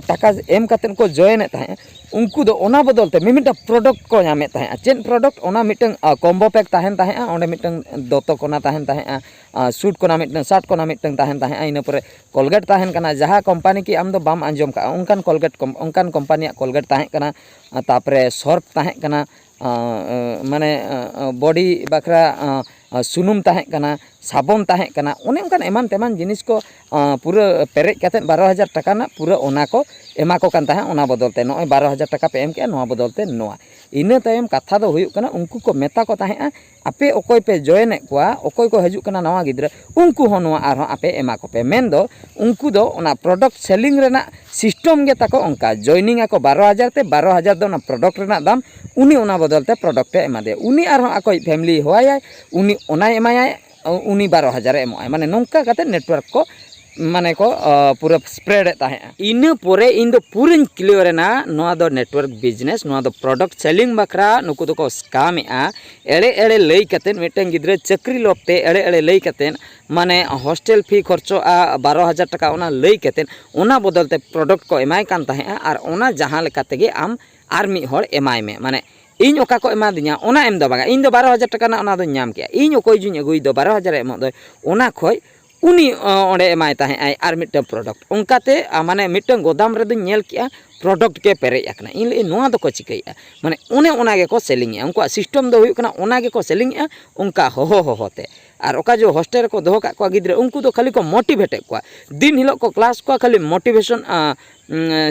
ᱴᱟᱠᱟ ᱮᱢ ᱠᱟᱛᱮᱫ ᱠᱚ join ᱮᱫ ᱛᱟᱦᱮᱸᱫ, ᱩᱱᱠᱩ ᱫᱚ ᱚᱱᱟ ᱵᱚᱫᱚᱞ ᱛᱮ ᱢᱤᱢᱤᱫᱴᱟᱝ product ᱠᱚ ᱧᱟᱢᱮᱫ ᱛᱟᱦᱮᱸᱫᱼᱟ᱾ ᱪᱮᱫ product? ᱚᱱᱟ ᱢᱤᱫᱴᱟᱝ combo pack ᱛᱟᱦᱮᱱ ᱛᱟᱦᱮᱸᱫᱼᱟ, ᱚᱸᱰᱮ ᱢᱤᱫᱴᱟᱝ ᱫᱚᱛᱚ ᱠᱚᱱᱟ ᱛᱟᱦᱮᱱ ᱛᱟᱦᱮᱸᱫᱼᱟ, suit ᱠᱚᱱᱟ ᱢᱤᱫᱴᱟᱝ, shirt ᱠᱚᱱᱟ ᱢᱤᱫᱴᱟᱝ ᱛᱟᱦᱮᱱ ᱛᱟᱦᱮᱸᱫᱼᱟ, ᱤᱱᱟᱹ ᱯᱚᱨᱮ Colgate ᱛᱟᱦᱮᱱ ᱠᱟᱱᱟ, ᱡᱟᱦᱟᱸ company ᱠᱤ ᱟᱢ ᱫᱚ ᱵᱟᱢ ᱟᱸᱡᱚᱢ ᱠᱟᱜᱼᱟ, ᱚᱱᱠᱟᱱ Colgate ᱠᱚᱢ-, ᱚᱱᱠᱟᱱ company ᱭᱟᱜ Colgate ᱛᱟᱦᱮᱸ ᱠᱟᱱᱟ, ᱛᱟᱯᱚᱨᱮ Surf ᱛᱟᱦᱮᱸ ᱠᱟᱱᱟ, ᱟᱸ, ᱟᱸ, ᱢᱟᱱᱮ, ᱟᱸ, ᱟᱸ, body ᱵᱟᱠᱷᱨᱟ, ᱟᱸ, ᱟᱸ, ᱥᱩᱱᱩᱢ ᱛᱟᱦᱮᱸ ᱠᱟᱱᱟ, ᱥᱟᱵᱚᱱ ᱛᱟᱦᱮᱸ ᱠᱟᱱᱟ, ᱚᱱᱮ ᱚᱱᱠᱟᱱ ᱮᱢᱟᱱ ᱛᱮᱢᱟᱱ ᱡᱤᱱᱤᱥ ᱠᱚ, ᱟᱸ, ᱯᱩᱨᱟᱹ ᱯᱮᱨᱮᱡ ᱠᱟᱛᱮᱫ ᱵᱟᱨᱚ ᱦᱟᱡᱟᱨ ᱴᱟᱠᱟ ᱨᱮᱱᱟᱜ ᱯᱩᱨᱟᱹ ᱚᱱᱟ ᱠᱚ ᱮᱢᱟ ᱠᱚ ᱠᱟᱱ ᱛᱟᱦᱮᱸᱫ᱾ ᱚᱱᱟ ᱵᱚᱫᱚᱞ ᱛᱮ ᱱᱚᱜᱼᱚᱭ ᱵᱟᱨᱚ ᱦᱟᱡᱟᱨ ᱴᱟᱠᱟ ᱯᱮ ᱮᱢ ᱠᱮᱜᱼᱟ, ᱱᱚᱣᱟ ᱵᱚᱫᱚᱞ ᱛᱮ ᱱᱚᱣᱟ᱾ ᱤᱱᱟᱹ ᱛᱟᱭᱚᱢ ᱠᱟᱛᱷᱟ ᱫᱚ ᱦᱩᱭᱩᱜ ᱠᱟᱱᱟ, ᱩᱱᱠᱩ ᱠᱚ ᱢᱮᱛᱟ ᱠᱚ ᱛᱟᱦᱮᱸᱫᱼᱟ, ᱟᱯᱮ ᱚᱠᱚᱭ ᱯᱮ join ᱮᱫ ᱠᱚᱣᱟ, ᱚᱠᱚᱭ ᱠᱚ ᱦᱤᱡᱩᱜ ᱠᱟᱱᱟ ᱱᱟᱣᱟ ᱜᱤᱫᱽᱨᱟᱹ, ᱩᱱᱠᱩ ᱦᱚᱸ ᱱᱚᱣᱟ ᱟᱨᱦᱚᱸ ᱟᱯᱮ ᱮᱢᱟ ᱠᱚᱯᱮ᱾ ᱢᱮᱱᱫᱚ ᱩᱱᱠᱩ ᱫᱚ ᱚᱱᱟ product selling ᱨᱮᱱᱟᱜ system ᱜᱮ ᱛᱟᱠᱚ ᱚᱱᱠᱟ, joining ᱟᱠᱚ ᱵᱟᱨᱚ ᱦᱟᱡᱟᱨ ᱛᱮ, ᱵᱟᱨᱚ ᱦᱟᱡᱟᱨ ᱫᱚ ᱚᱱᱟ product ᱨᱮᱱᱟᱜ ᱫᱟᱢ, ᱩᱱᱤ ᱚᱱᱟ ᱵᱚᱫᱚᱞ ᱛᱮ product ᱮ ᱮᱢᱟ ᱫᱮᱭᱟ, ᱩᱱᱤ ᱟᱨᱦᱚᱸ ᱟᱠᱚᱭᱤᱡ family ᱦᱚᱦᱚᱣᱟᱭᱟᱭ, ᱩᱱᱤ ᱚᱱᱟᱭ ᱮᱢᱟᱭᱟᱭ, ᱩᱱᱤ ᱵᱟᱨᱚ ᱦᱟᱡᱟᱨ ᱮ ᱮᱢᱚᱜᱼᱟᱭ᱾ ᱢᱟᱱᱮ ᱱᱚᱝᱠᱟ ᱠᱟᱛᱮ network ᱠᱚ, ᱢᱟᱱᱮ ᱠᱚ, ᱟᱸ, ᱯᱩᱨᱟᱹ spread ᱮᱫ ᱛᱟᱦᱮᱸᱫᱼᱟ᱾ ᱤᱱᱟᱹ ᱯᱚᱨᱮ ᱤᱧ ᱫᱚ ᱯᱩᱨᱟᱹᱧ clear ᱮᱱᱟ, ᱱᱚᱣᱟ ᱫᱚ network business, ᱱᱚᱣᱟ ᱫᱚ product selling ᱵᱟᱠᱷᱨᱟ ᱱᱩᱠᱩ ᱫᱚᱠᱚ scam ᱮᱫᱼᱟ᱾ ᱮᱲᱮ ᱮᱲᱮ ᱞᱟᱹᱭ ᱠᱟᱛᱮᱫ, ᱢᱤᱫᱴᱟᱝ ᱜᱤᱫᱽᱨᱟᱹ ᱪᱟᱹᱠᱨᱤ ᱞᱚᱵᱽ ᱛᱮ ᱮᱲᱮ ᱮᱲᱮ ᱞᱟᱹᱭ ᱠᱟᱛᱮᱫ, ᱢᱟᱱᱮ hostel fee ᱠᱷᱚᱨᱪᱚᱜᱼᱟ ᱵᱟᱨᱚ ᱦᱟᱡᱟᱨ ᱴᱟᱠᱟ, ᱚᱱᱟ ᱞᱟᱹᱭ ᱠᱟᱛᱮᱫ ᱚᱱᱟ ᱵᱚᱫᱚᱞ ᱛᱮ product ᱠᱚ ᱮᱢᱟᱭ ᱠᱟᱱ ᱛᱟᱦᱮᱸᱫᱼᱟ, ᱟᱨ ᱚᱱᱟ ᱡᱟᱦᱟᱸ ᱞᱮᱠᱟ ᱛᱮᱜᱮ ᱟᱢ ᱟᱨ ᱢᱤᱫ ᱦᱚᱲ ᱮᱢᱟᱭ ᱢᱮ, ᱢᱟᱱᱮ ᱤᱧ ᱚᱠᱟ ᱠᱚ ᱮᱢᱟᱫᱤᱧᱟ ᱚᱱᱟ ᱮᱢ ᱫᱚ ᱵᱟᱝᱟ, ᱤᱧ ᱫᱚ ᱵᱟᱨᱚ ᱦᱟᱡᱟᱨ ᱴᱟᱠᱟ ᱨᱮᱱᱟᱜ ᱚᱱᱟ ᱫᱚᱧ ᱧᱟᱢ ᱠᱮᱜᱼᱟ, ᱤᱧ ᱚᱠᱚᱭ ᱡᱩᱧ ᱟᱹᱜᱩᱭ ᱫᱚ ᱵᱟᱨᱚ ᱦᱟᱡᱟᱨ ᱮ ᱮᱢᱚᱜ ᱫᱚᱭ, ᱚᱱᱟ ᱠᱷᱚᱡ ᱩᱱᱤ, ᱚ, ᱚᱸᱰᱮ ᱮᱢᱟᱭ ᱛᱟᱦᱮᱸᱫ ᱟᱭ ᱟᱨ ᱢᱤᱫᱴᱟᱝ product᱾ ᱚᱱᱠᱟᱛᱮ, ᱟ, ᱢᱟᱱᱮ ᱢᱤᱫᱴᱟᱝ ᱜᱚᱫᱟᱢ ᱨᱮᱫᱚᱧ ᱧᱮᱞ ᱠᱮᱜᱼᱟ product ᱜᱮ ᱯᱮᱨᱮᱡ ᱟᱠᱟᱱᱟ᱾ ᱤᱧ ᱞᱟᱹᱭᱮᱫ, ᱱᱚᱣᱟ ᱫᱚᱠᱚ ᱪᱤᱠᱟᱹᱭᱮᱫᱼᱟ? ᱢᱟᱱᱮ ᱚᱱᱮ ᱚᱱᱟ ᱜᱮᱠᱚ selling ᱮᱫᱼᱟ, ᱩᱱᱠᱩᱣᱟᱜ system ᱫᱚ ᱦᱩᱭᱩᱜ ᱠᱟᱱᱟ ᱚᱱᱟ ᱜᱮᱠᱚ selling ᱮᱫᱼᱟ, ᱚᱱᱠᱟ ᱦᱚᱦᱚ ᱦᱚᱦᱚ ᱛᱮ᱾ ᱟᱨ ᱚᱠᱟ ᱡᱮ ᱦᱳᱥᱴᱮᱞ ᱨᱮᱠᱚ ᱫᱚᱦᱚ ᱠᱟᱜ ᱠᱚᱣᱟ ᱜᱤᱫᱽᱨᱟᱹ, ᱩᱱᱠᱩ ᱫᱚ ᱠᱷᱟᱹᱞᱤ ᱠᱚ ᱢᱳᱴᱤᱵᱷᱮᱴᱮᱫ ᱠᱚᱣᱟ᱾ ᱫᱤᱱ ᱦᱤᱞᱳᱜ ᱠᱚ ᱠᱞᱟᱥ ᱠᱚᱣᱟ, ᱠᱷᱟᱹᱞᱤ ᱢᱳᱴᱤᱵᱷᱮᱥᱚᱱ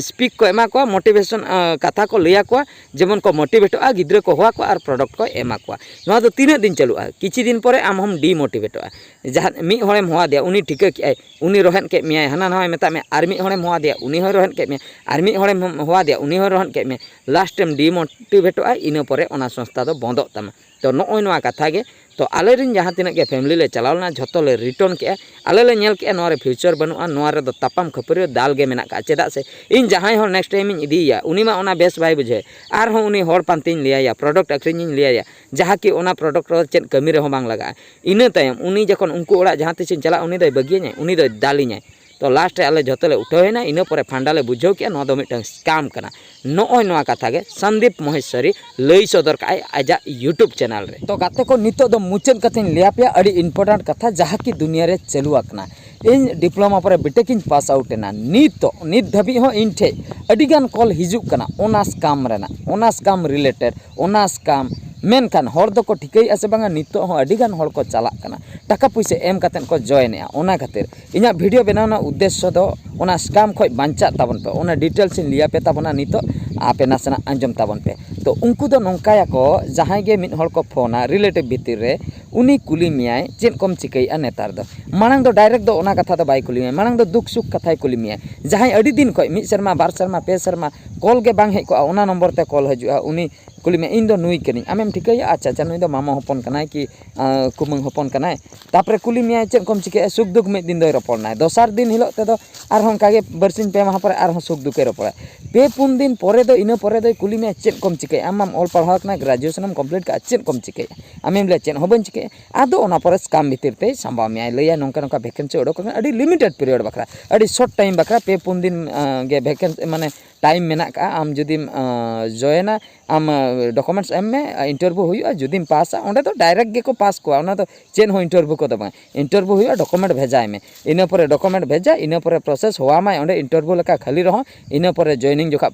ᱥᱯᱤᱪ ᱠᱚ ᱮᱢᱟ ᱠᱚᱣᱟ, ᱢᱳᱴᱤᱵᱷᱮᱥᱚᱱ ᱠᱟᱛᱷᱟ ᱠᱚ ᱞᱟᱹᱭ ᱟᱠᱚᱣᱟ, ᱡᱮᱢᱚᱱ ᱠᱚ ᱢᱳᱴᱤᱵᱷᱮᱴᱚᱜᱼᱟ, ᱜᱤᱫᱽᱨᱟᱹ ᱠᱚ ᱦᱚᱦᱚ ᱟᱠᱚᱣᱟ ᱟᱨ ᱯᱨᱚᱰᱟᱠᱴ ᱠᱚ ᱮᱢᱟ ᱠᱚᱣᱟ᱾ ᱱᱚᱣᱟ ᱫᱚ ᱛᱤᱱᱟᱹᱜ ᱫᱤᱱ ᱪᱟᱹᱞᱩᱜᱼᱟ? ᱠᱤᱪᱷᱩ ᱫᱤᱱ ᱯᱚᱨᱮ ᱟᱢ ᱦᱚᱢ ᱰᱤᱢᱳᱴᱤᱵᱷᱮᱴᱚᱜᱼᱟ᱾ ᱡᱟᱦᱟᱸ ᱢᱤᱫ ᱦᱚᱲᱮᱢ ᱦᱚᱦᱚ ᱟᱫᱮᱭᱟ, ᱩᱱᱤ ᱴᱷᱤᱠᱟᱹ ᱠᱮᱜᱼᱟᱭ, ᱩᱱᱤ ᱨᱚᱦᱮᱫ ᱠᱮᱫ ᱢᱮᱭᱟᱭ, ᱦᱟᱱᱟ ᱱᱟᱣᱟᱭ ᱢᱮᱛᱟᱜ ᱢᱮᱭᱟ, ᱟᱨ ᱢᱤᱫ ᱦᱚᱲᱮᱢ ᱦᱚᱦᱚ ᱟᱫᱮᱭᱟ, ᱩᱱᱤ ᱦᱚᱸᱭ ᱨᱚᱦᱮᱫ ᱠᱮᱫ ᱢᱮᱭᱟ, ᱟᱨ ᱢᱤᱫ ᱦᱚᱲᱮᱢ ᱦᱚᱦᱚ ᱟᱫᱮᱭᱟ, ᱩᱱᱤ ᱦᱚᱸᱭ ᱨᱚᱦᱮᱫ ᱠᱮᱫ ᱢᱮᱭᱟ, ᱞᱟᱥᱴ ᱮᱢ ᱰᱤᱢᱳᱴᱤᱵᱷᱮᱴᱚᱜᱼᱟ, ᱤᱱᱟᱹ ᱯᱚᱨᱮ ᱚᱱᱟ ᱥᱚᱝᱥᱛᱷᱟ ᱫᱚ ᱵᱚᱱᱫᱚᱜ ᱛᱟᱢᱟ᱾ ᱛᱚ ᱱᱚᱜᱼᱚᱭ ᱱᱚᱣᱟ ᱠᱟᱛᱷᱟ ᱜᱮ᱾ ᱛᱚ ᱟᱞᱮᱨᱮᱱ ᱡᱟᱦᱟᱸ ᱛᱤᱱᱟᱹᱜ ᱜᱮ ᱯᱷᱮᱢᱤᱞᱤ ᱞᱮ ᱪᱟᱞᱟᱣ ᱞᱮᱱᱟ, ᱡᱷᱚᱛᱚ ᱞᱮ ᱨᱤᱴᱟᱨᱱ ᱠᱮᱜᱼᱟ᱾ ᱟᱞᱮ ᱞᱮ ᱧᱮᱞ ᱠᱮᱜᱼᱟ ᱱᱚᱣᱟ ᱨᱮ ᱯᱷᱤᱭᱩᱪᱟᱨ ᱵᱟᱹᱱᱩᱜᱼᱟ, ᱱᱚᱣᱟ ᱨᱮᱫᱚ ᱛᱟᱯᱟᱢ ᱠᱷᱟᱹᱯᱟᱹᱨᱤ ᱫᱟᱞ ᱜᱮ ᱢᱮᱱᱟᱜ ᱠᱟᱜᱼᱟ᱾ ᱪᱮᱫᱟᱜ ᱥᱮ ᱤᱧ ᱡᱟᱦᱟᱸᱭ ᱦᱚᱲ ᱱᱮᱠᱥᱴ ᱴᱟᱭᱤᱢ ᱤᱧ ᱤᱫᱤᱭᱮᱭᱟ, ᱩᱱᱤ ᱢᱟ ᱚᱱᱟ ᱵᱮᱥ ᱵᱟᱭ ᱵᱩᱡᱷᱟᱹᱣ, ᱟᱨᱦᱚᱸ ᱩᱱᱤ ᱦᱚᱲ ᱯᱟᱱᱛᱮᱧ ᱞᱟᱹᱭᱟᱭᱟ, ᱯᱨᱚᱰᱟᱠᱴ ᱟᱹᱠᱷᱨᱤᱧᱤᱧ ᱞᱟᱹᱭᱟᱭᱟ, ᱡᱟᱦᱟᱸ ᱠᱤ ᱚᱱᱟ ᱯᱨᱚᱰᱟᱠᱴ ᱨᱮ ᱪᱮᱫ ᱠᱟᱹᱢᱤ ᱨᱮᱦᱚᱸ ᱵᱟᱝ ᱞᱟᱜᱟᱜᱼᱟ᱾ ᱤᱱᱟᱹ ᱛᱟᱭᱚᱢ ᱩᱱᱤ ᱡᱚᱠᱷᱚᱱ ᱩᱱᱠᱩ ᱚᱲᱟᱜ ᱡᱟᱦᱟᱸ ᱛᱤᱥᱤᱧ ᱪᱟᱞᱟᱜᱼᱟ, ᱩᱱᱤ ᱫᱚᱭ ᱵᱟᱹᱜᱤᱭᱟᱹᱧᱟᱭ, ᱩᱱᱤ ᱫᱚᱭ ᱫᱟᱞᱤᱧᱟᱭ᱾ ᱛᱚ ᱞᱟᱥᱴ ᱨᱮ ᱟᱞᱮ ᱡᱷᱚᱛᱚ ᱞᱮ ᱩᱴᱷᱟᱹᱣ ᱮᱱᱟ, ᱤᱱᱟᱹ ᱯᱚᱨᱮ ᱯᱷᱟᱱᱰᱟ ᱞᱮ ᱵᱩᱡᱷᱟᱹᱣ ᱠᱮᱜᱼᱟ ᱱᱚᱣᱟ ᱫᱚ ᱢᱤᱫᱴᱟᱝ ᱥᱠᱮᱢ ᱠᱟᱱᱟ᱾ ᱱᱚᱜᱼᱚᱭ ᱱᱚᱣᱟ ᱠᱟᱛᱷᱟ ᱜᱮ ᱥᱚᱱᱫᱤᱯ ᱢᱚᱦᱮᱥᱣᱟᱨᱤ ᱞᱟᱹᱭ ᱥᱚᱫᱚᱨ ᱠᱟᱜᱼᱟᱭ ᱟᱡᱟᱜ YouTube ᱪᱮᱱᱮᱞ ᱨᱮ᱾ ᱛᱚ ᱜᱟᱛᱮ ᱠᱚ, ᱱᱤᱛᱚᱜ ᱫᱚ ᱢᱩᱪᱟᱹᱫ ᱠᱟᱛᱷᱟᱧ ᱞᱟᱹᱭ ᱟᱯᱮᱭᱟ ᱟᱹᱰᱤ ᱤᱢᱯᱚᱨᱴᱮᱱᱴ ᱠᱟᱛᱷᱟ, ᱡᱟᱦᱟᱸ ᱠᱤ ᱫᱩᱱᱤᱭᱟᱹ ᱨᱮ ᱪᱟᱹᱞᱩ ᱟᱠᱟᱱᱟ᱾ ᱤᱧ ᱰᱤᱯᱞᱳᱢᱟ ᱯᱚᱨᱮ ᱵᱤᱴᱮᱠ ᱤᱧ ᱯᱟᱥ ᱟᱣᱩᱴ ᱮᱱᱟ, ᱱᱤᱛᱚᱜ ᱱᱤᱛ ᱫᱷᱟᱹᱵᱤᱡ ᱦᱚᱸ ᱤᱧ ᱴᱷᱮᱡ ᱟᱹᱰᱤ ᱜᱟᱱ ᱠᱚᱞ ᱦᱤᱡᱩᱜ ᱠᱟᱱᱟ ᱚᱱᱟ ᱥᱠᱮᱢ ᱨᱮᱱᱟᱜ, ᱚᱱᱟ ᱥᱠᱮᱢ ᱨᱤᱞᱮᱴᱮᱰ, ᱚᱱᱟ ᱥᱠᱮᱢ᱾ ᱢᱮᱱᱠᱷᱟᱱ ᱦᱚᱲ ᱫᱚᱠᱚ ᱴᱷᱤᱠᱟᱹᱭᱮᱫᱼᱟ ᱥᱮ ᱵᱟᱝᱟ, ᱱᱤᱛᱚᱜ ᱦᱚᱸ ᱟᱹᱰᱤ ᱜᱟᱱ ᱦᱚᱲ ᱠᱚ ᱪᱟᱞᱟᱜ ᱠᱟᱱᱟ, ᱴᱟᱠᱟ ᱯᱩᱭᱥᱟᱹ ᱮᱢ ᱠᱟᱛᱮᱫ ᱠᱚ ᱡᱚᱭᱮᱱᱮᱜᱼᱟ᱾ ᱚᱱᱟ ᱠᱷᱟᱹᱛᱤᱨ ᱤᱧᱟᱹᱜ ᱵᱷᱤᱰᱤᱭᱳ ᱵᱮᱱᱟᱣ ᱨᱮᱱᱟᱜ ᱩᱫᱽᱫᱮᱥᱥᱚ ᱫᱚ ᱚᱱᱟ ᱥᱠᱮᱢ ᱠᱷᱚᱡ ᱵᱟᱧᱪᱟᱜ ᱛᱟᱵᱚᱱ ᱯᱮ, ᱚᱱᱟ ᱰᱤᱴᱮᱞᱥ ᱤᱧ ᱞᱟᱹᱭ ᱟᱯᱮ ᱛᱟᱵᱚᱱᱟ ᱱᱤᱛᱚᱜ, ᱟᱯᱮ ᱱᱟᱥᱮᱱᱟᱜ ᱟᱸᱡᱚᱢ ᱛᱟᱵᱚᱱ ᱯᱮ᱾ ᱛᱚ ᱩᱱᱠᱩ ᱫᱚ ᱱᱚᱝᱠᱟᱭᱟᱠᱚ, ᱡᱟᱦᱟᱸᱭ ᱜᱮ ᱢᱤᱫ ᱦᱚᱲ ᱠᱚ ᱯᱷᱳᱱᱟ ᱨᱤᱞᱮᱴᱤᱵᱷ ᱵᱷᱤᱛᱤᱨ ᱨᱮ, ᱩᱱᱤ ᱠᱩᱞᱤ ᱢᱮᱭᱟᱭ, "ᱪᱮᱫ ᱠᱚᱢ ᱪᱤᱠᱟᱹᱭᱮᱫᱼᱟ ᱱᱮᱛᱟᱨ ᱫᱚ?" ᱢᱟᱲᱟᱝ ᱫᱚ ᱰᱟᱭᱨᱮᱠᱴ ᱫᱚ ᱚᱱᱟ ᱠᱟᱛᱷᱟ ᱫᱚ ᱵᱟᱭ ᱠᱩᱞᱤ ᱢᱮᱭᱟ, ᱢᱟᱲᱟᱝ ᱫᱚ ᱫᱩᱠ ᱥᱩᱠ ᱠᱟᱛᱷᱟᱭ ᱠᱩᱞᱤ ᱢᱮᱭᱟ᱾ ᱡᱟᱦᱟᱸᱭ ᱟᱹᱰᱤ ᱫᱤᱱ ᱠᱷᱚᱡ, ᱢᱤᱫ ᱥᱮᱨᱢᱟ, ᱵᱟᱨ ᱥᱮᱨᱢᱟ, ᱯᱮ ᱥᱮᱨᱢᱟ ᱠᱚᱞ ᱜᱮ ᱵᱟᱝ ᱦᱮᱡ ᱠᱚᱜᱼᱟ, ᱚᱱᱟ ᱱᱚᱢᱵᱚᱨ ᱛᱮ ᱠᱚᱞ ᱦᱤᱡᱩᱜᱼᱟ, ᱩᱱᱤ ᱠᱩᱞᱤ ᱢᱮᱭᱟ, "ᱤᱧ ᱫᱚ ᱱᱩᱭ ᱠᱟᱹᱱᱟᱹᱧ, ᱟᱢᱮᱢ ᱴᱷᱤᱠᱟᱹᱭᱟ?" "ᱟᱪᱪᱷᱟ, ᱟᱪᱪᱷᱟ, ᱱᱩᱭ ᱫᱚ ᱢᱟᱢᱟ ᱦᱚᱯᱚᱱ ᱠᱟᱱᱟᱭ ᱠᱤ ᱟᱸ, ᱠᱩᱢᱟᱹᱝ ᱦᱚᱯᱚᱱ ᱠᱟᱱᱟᱭ?" ᱛᱟᱯᱚᱨᱮ ᱠᱩᱞᱤ ᱢᱮᱭᱟᱭ, "ᱪᱮᱫ ᱠᱚᱢ ᱪᱤᱠᱟᱹᱭᱟ?" ᱥᱩᱠ ᱫᱩᱠ ᱢᱤᱫ ᱫᱤᱱ ᱫᱚᱭ ᱨᱚᱯᱚᱲ ᱱᱟᱭ, ᱫᱚᱥᱟᱨ ᱫᱤᱱ ᱦᱤᱞᱳᱜ ᱛᱮᱫᱚ ᱟᱨᱦᱚᱸ ᱚᱱᱠᱟ ᱜᱮ ᱵᱟᱨᱥᱤᱧ ᱯᱮ ᱢᱟᱦᱟ ᱯᱚᱨᱮ ᱟᱨᱦᱚᱸ ᱥᱩᱠ ᱫᱩᱠᱮ ᱨᱚᱯᱚᱲᱟ᱾ ᱯᱮ ᱯᱩᱱ ᱫᱤᱱ ᱯᱚᱨᱮ ᱫᱚ, ᱤᱱᱟᱹ ᱯᱚᱨᱮ ᱫᱚᱭ ᱠᱩᱞᱤ ᱢᱮᱭᱟ, "ᱪᱮᱫ ᱠᱚᱢ ᱪᱤᱠᱟᱹᱭᱟ? ᱟᱢ ᱢᱟᱢ ᱚᱞ ᱯᱟᱲᱦᱟᱣ ᱠᱟᱱᱟ, ᱜᱨᱮᱡᱩᱭᱮᱥᱚᱱ ᱮᱢ ᱠᱚᱢᱯᱞᱤᱴ ᱠᱟᱜᱼᱟ, ᱪᱮᱫ ᱠᱚᱢ ᱪᱤᱠᱟᱹᱭᱟ?" ᱟᱢᱮᱢ ᱞᱟᱹᱭᱟ, "ᱪᱮᱫ ᱦᱚᱸ ᱵᱟᱹᱧ ᱪᱤᱠᱟᱹᱭᱟ᱾" ᱟᱫᱚ ᱚᱱᱟ ᱯᱚᱨᱮ ᱥᱠᱮᱢ ᱵᱷᱤᱛᱤᱨ ᱛᱮᱭ ᱥᱟᱢᱵᱟᱣ ᱢᱮᱭᱟᱭ, ᱞᱟᱹᱭᱟ, "ᱱᱚᱝᱠᱟ ᱱᱚᱝᱠᱟ ᱵᱷᱮᱠᱮᱱᱥᱤ ᱚᱰᱚᱠ ᱟᱠᱟᱱᱟ, ᱟᱹᱰᱤ ᱞᱤᱢᱤᱴᱮᱰ ᱯᱤᱨᱤᱭᱳᱰ ᱵᱟᱠᱷᱨᱟ, ᱟᱹᱰᱤ ᱥᱚᱨᱴ ᱴᱟᱭᱤᱢ ᱵᱟᱠᱷᱨᱟ, ᱯᱮ ᱯᱩᱱ ᱫᱤᱱ, ᱟᱸ, ᱜᱮ ᱵᱷᱮᱠᱮᱱᱥᱤ, ᱢᱟᱱᱮ, ᱴᱟᱭᱤᱢ ᱢᱮᱱᱟᱜ ᱠᱟᱜᱼᱟ, ᱟᱢ ᱡᱩᱫᱤᱢ, ᱟᱸ, ᱡᱚᱭᱮᱱᱟ, ᱟᱢ, ᱟᱸ, ᱰᱚᱠᱩᱢᱮᱱᱴᱥ ᱮᱢ ᱢᱮ, ᱟᱨ ᱤᱱᱴᱟᱨᱵᱷᱤᱭᱩ ᱦᱩᱭᱩᱜᱼᱟ, ᱡᱩᱫᱤᱢ ᱯᱟᱥᱟ, ᱚᱸᱰᱮ ᱫᱚ ᱰᱟᱭᱨᱮᱠᱴ ᱜᱮᱠᱚ ᱯᱟᱥ ᱠᱚᱣᱟ, ᱚᱱᱟ ᱫᱚ ᱪᱮᱫ ᱦᱚᱸ ᱤᱱᱴᱟᱨᱵᱷᱤᱭᱩ ᱠᱚᱫᱚ ᱵᱟᱝ, ᱤᱱᱴᱟᱨᱵᱷᱤᱭᱩ ᱦᱩᱭᱩᱜᱼᱟ, ᱰᱚᱠᱩᱢᱮᱱᱴ ᱵᱷᱮᱡᱟᱭ ᱢᱮ, ᱤᱱᱟᱹ ᱯᱚᱨᱮ ᱰᱚᱠᱩᱢᱮᱱᱴ ᱵᱷᱮᱡᱟ, ᱤᱱᱟᱹ ᱯᱚᱨᱮ ᱯᱨᱚᱥᱮᱥ ᱦᱚᱦᱚᱣᱟᱢᱟᱭ, ᱚᱸᱰᱮ ᱤᱱᱴᱟᱨᱵᱷᱤᱭᱩ ᱞᱮᱠᱟ ᱠᱷᱟᱹᱞᱤ ᱨᱮᱦᱚᱸ, ᱤᱱᱟᱹ ᱯᱚᱨᱮ ᱡᱚᱭᱮᱱᱤᱝ ᱡᱚᱠᱷᱟᱡ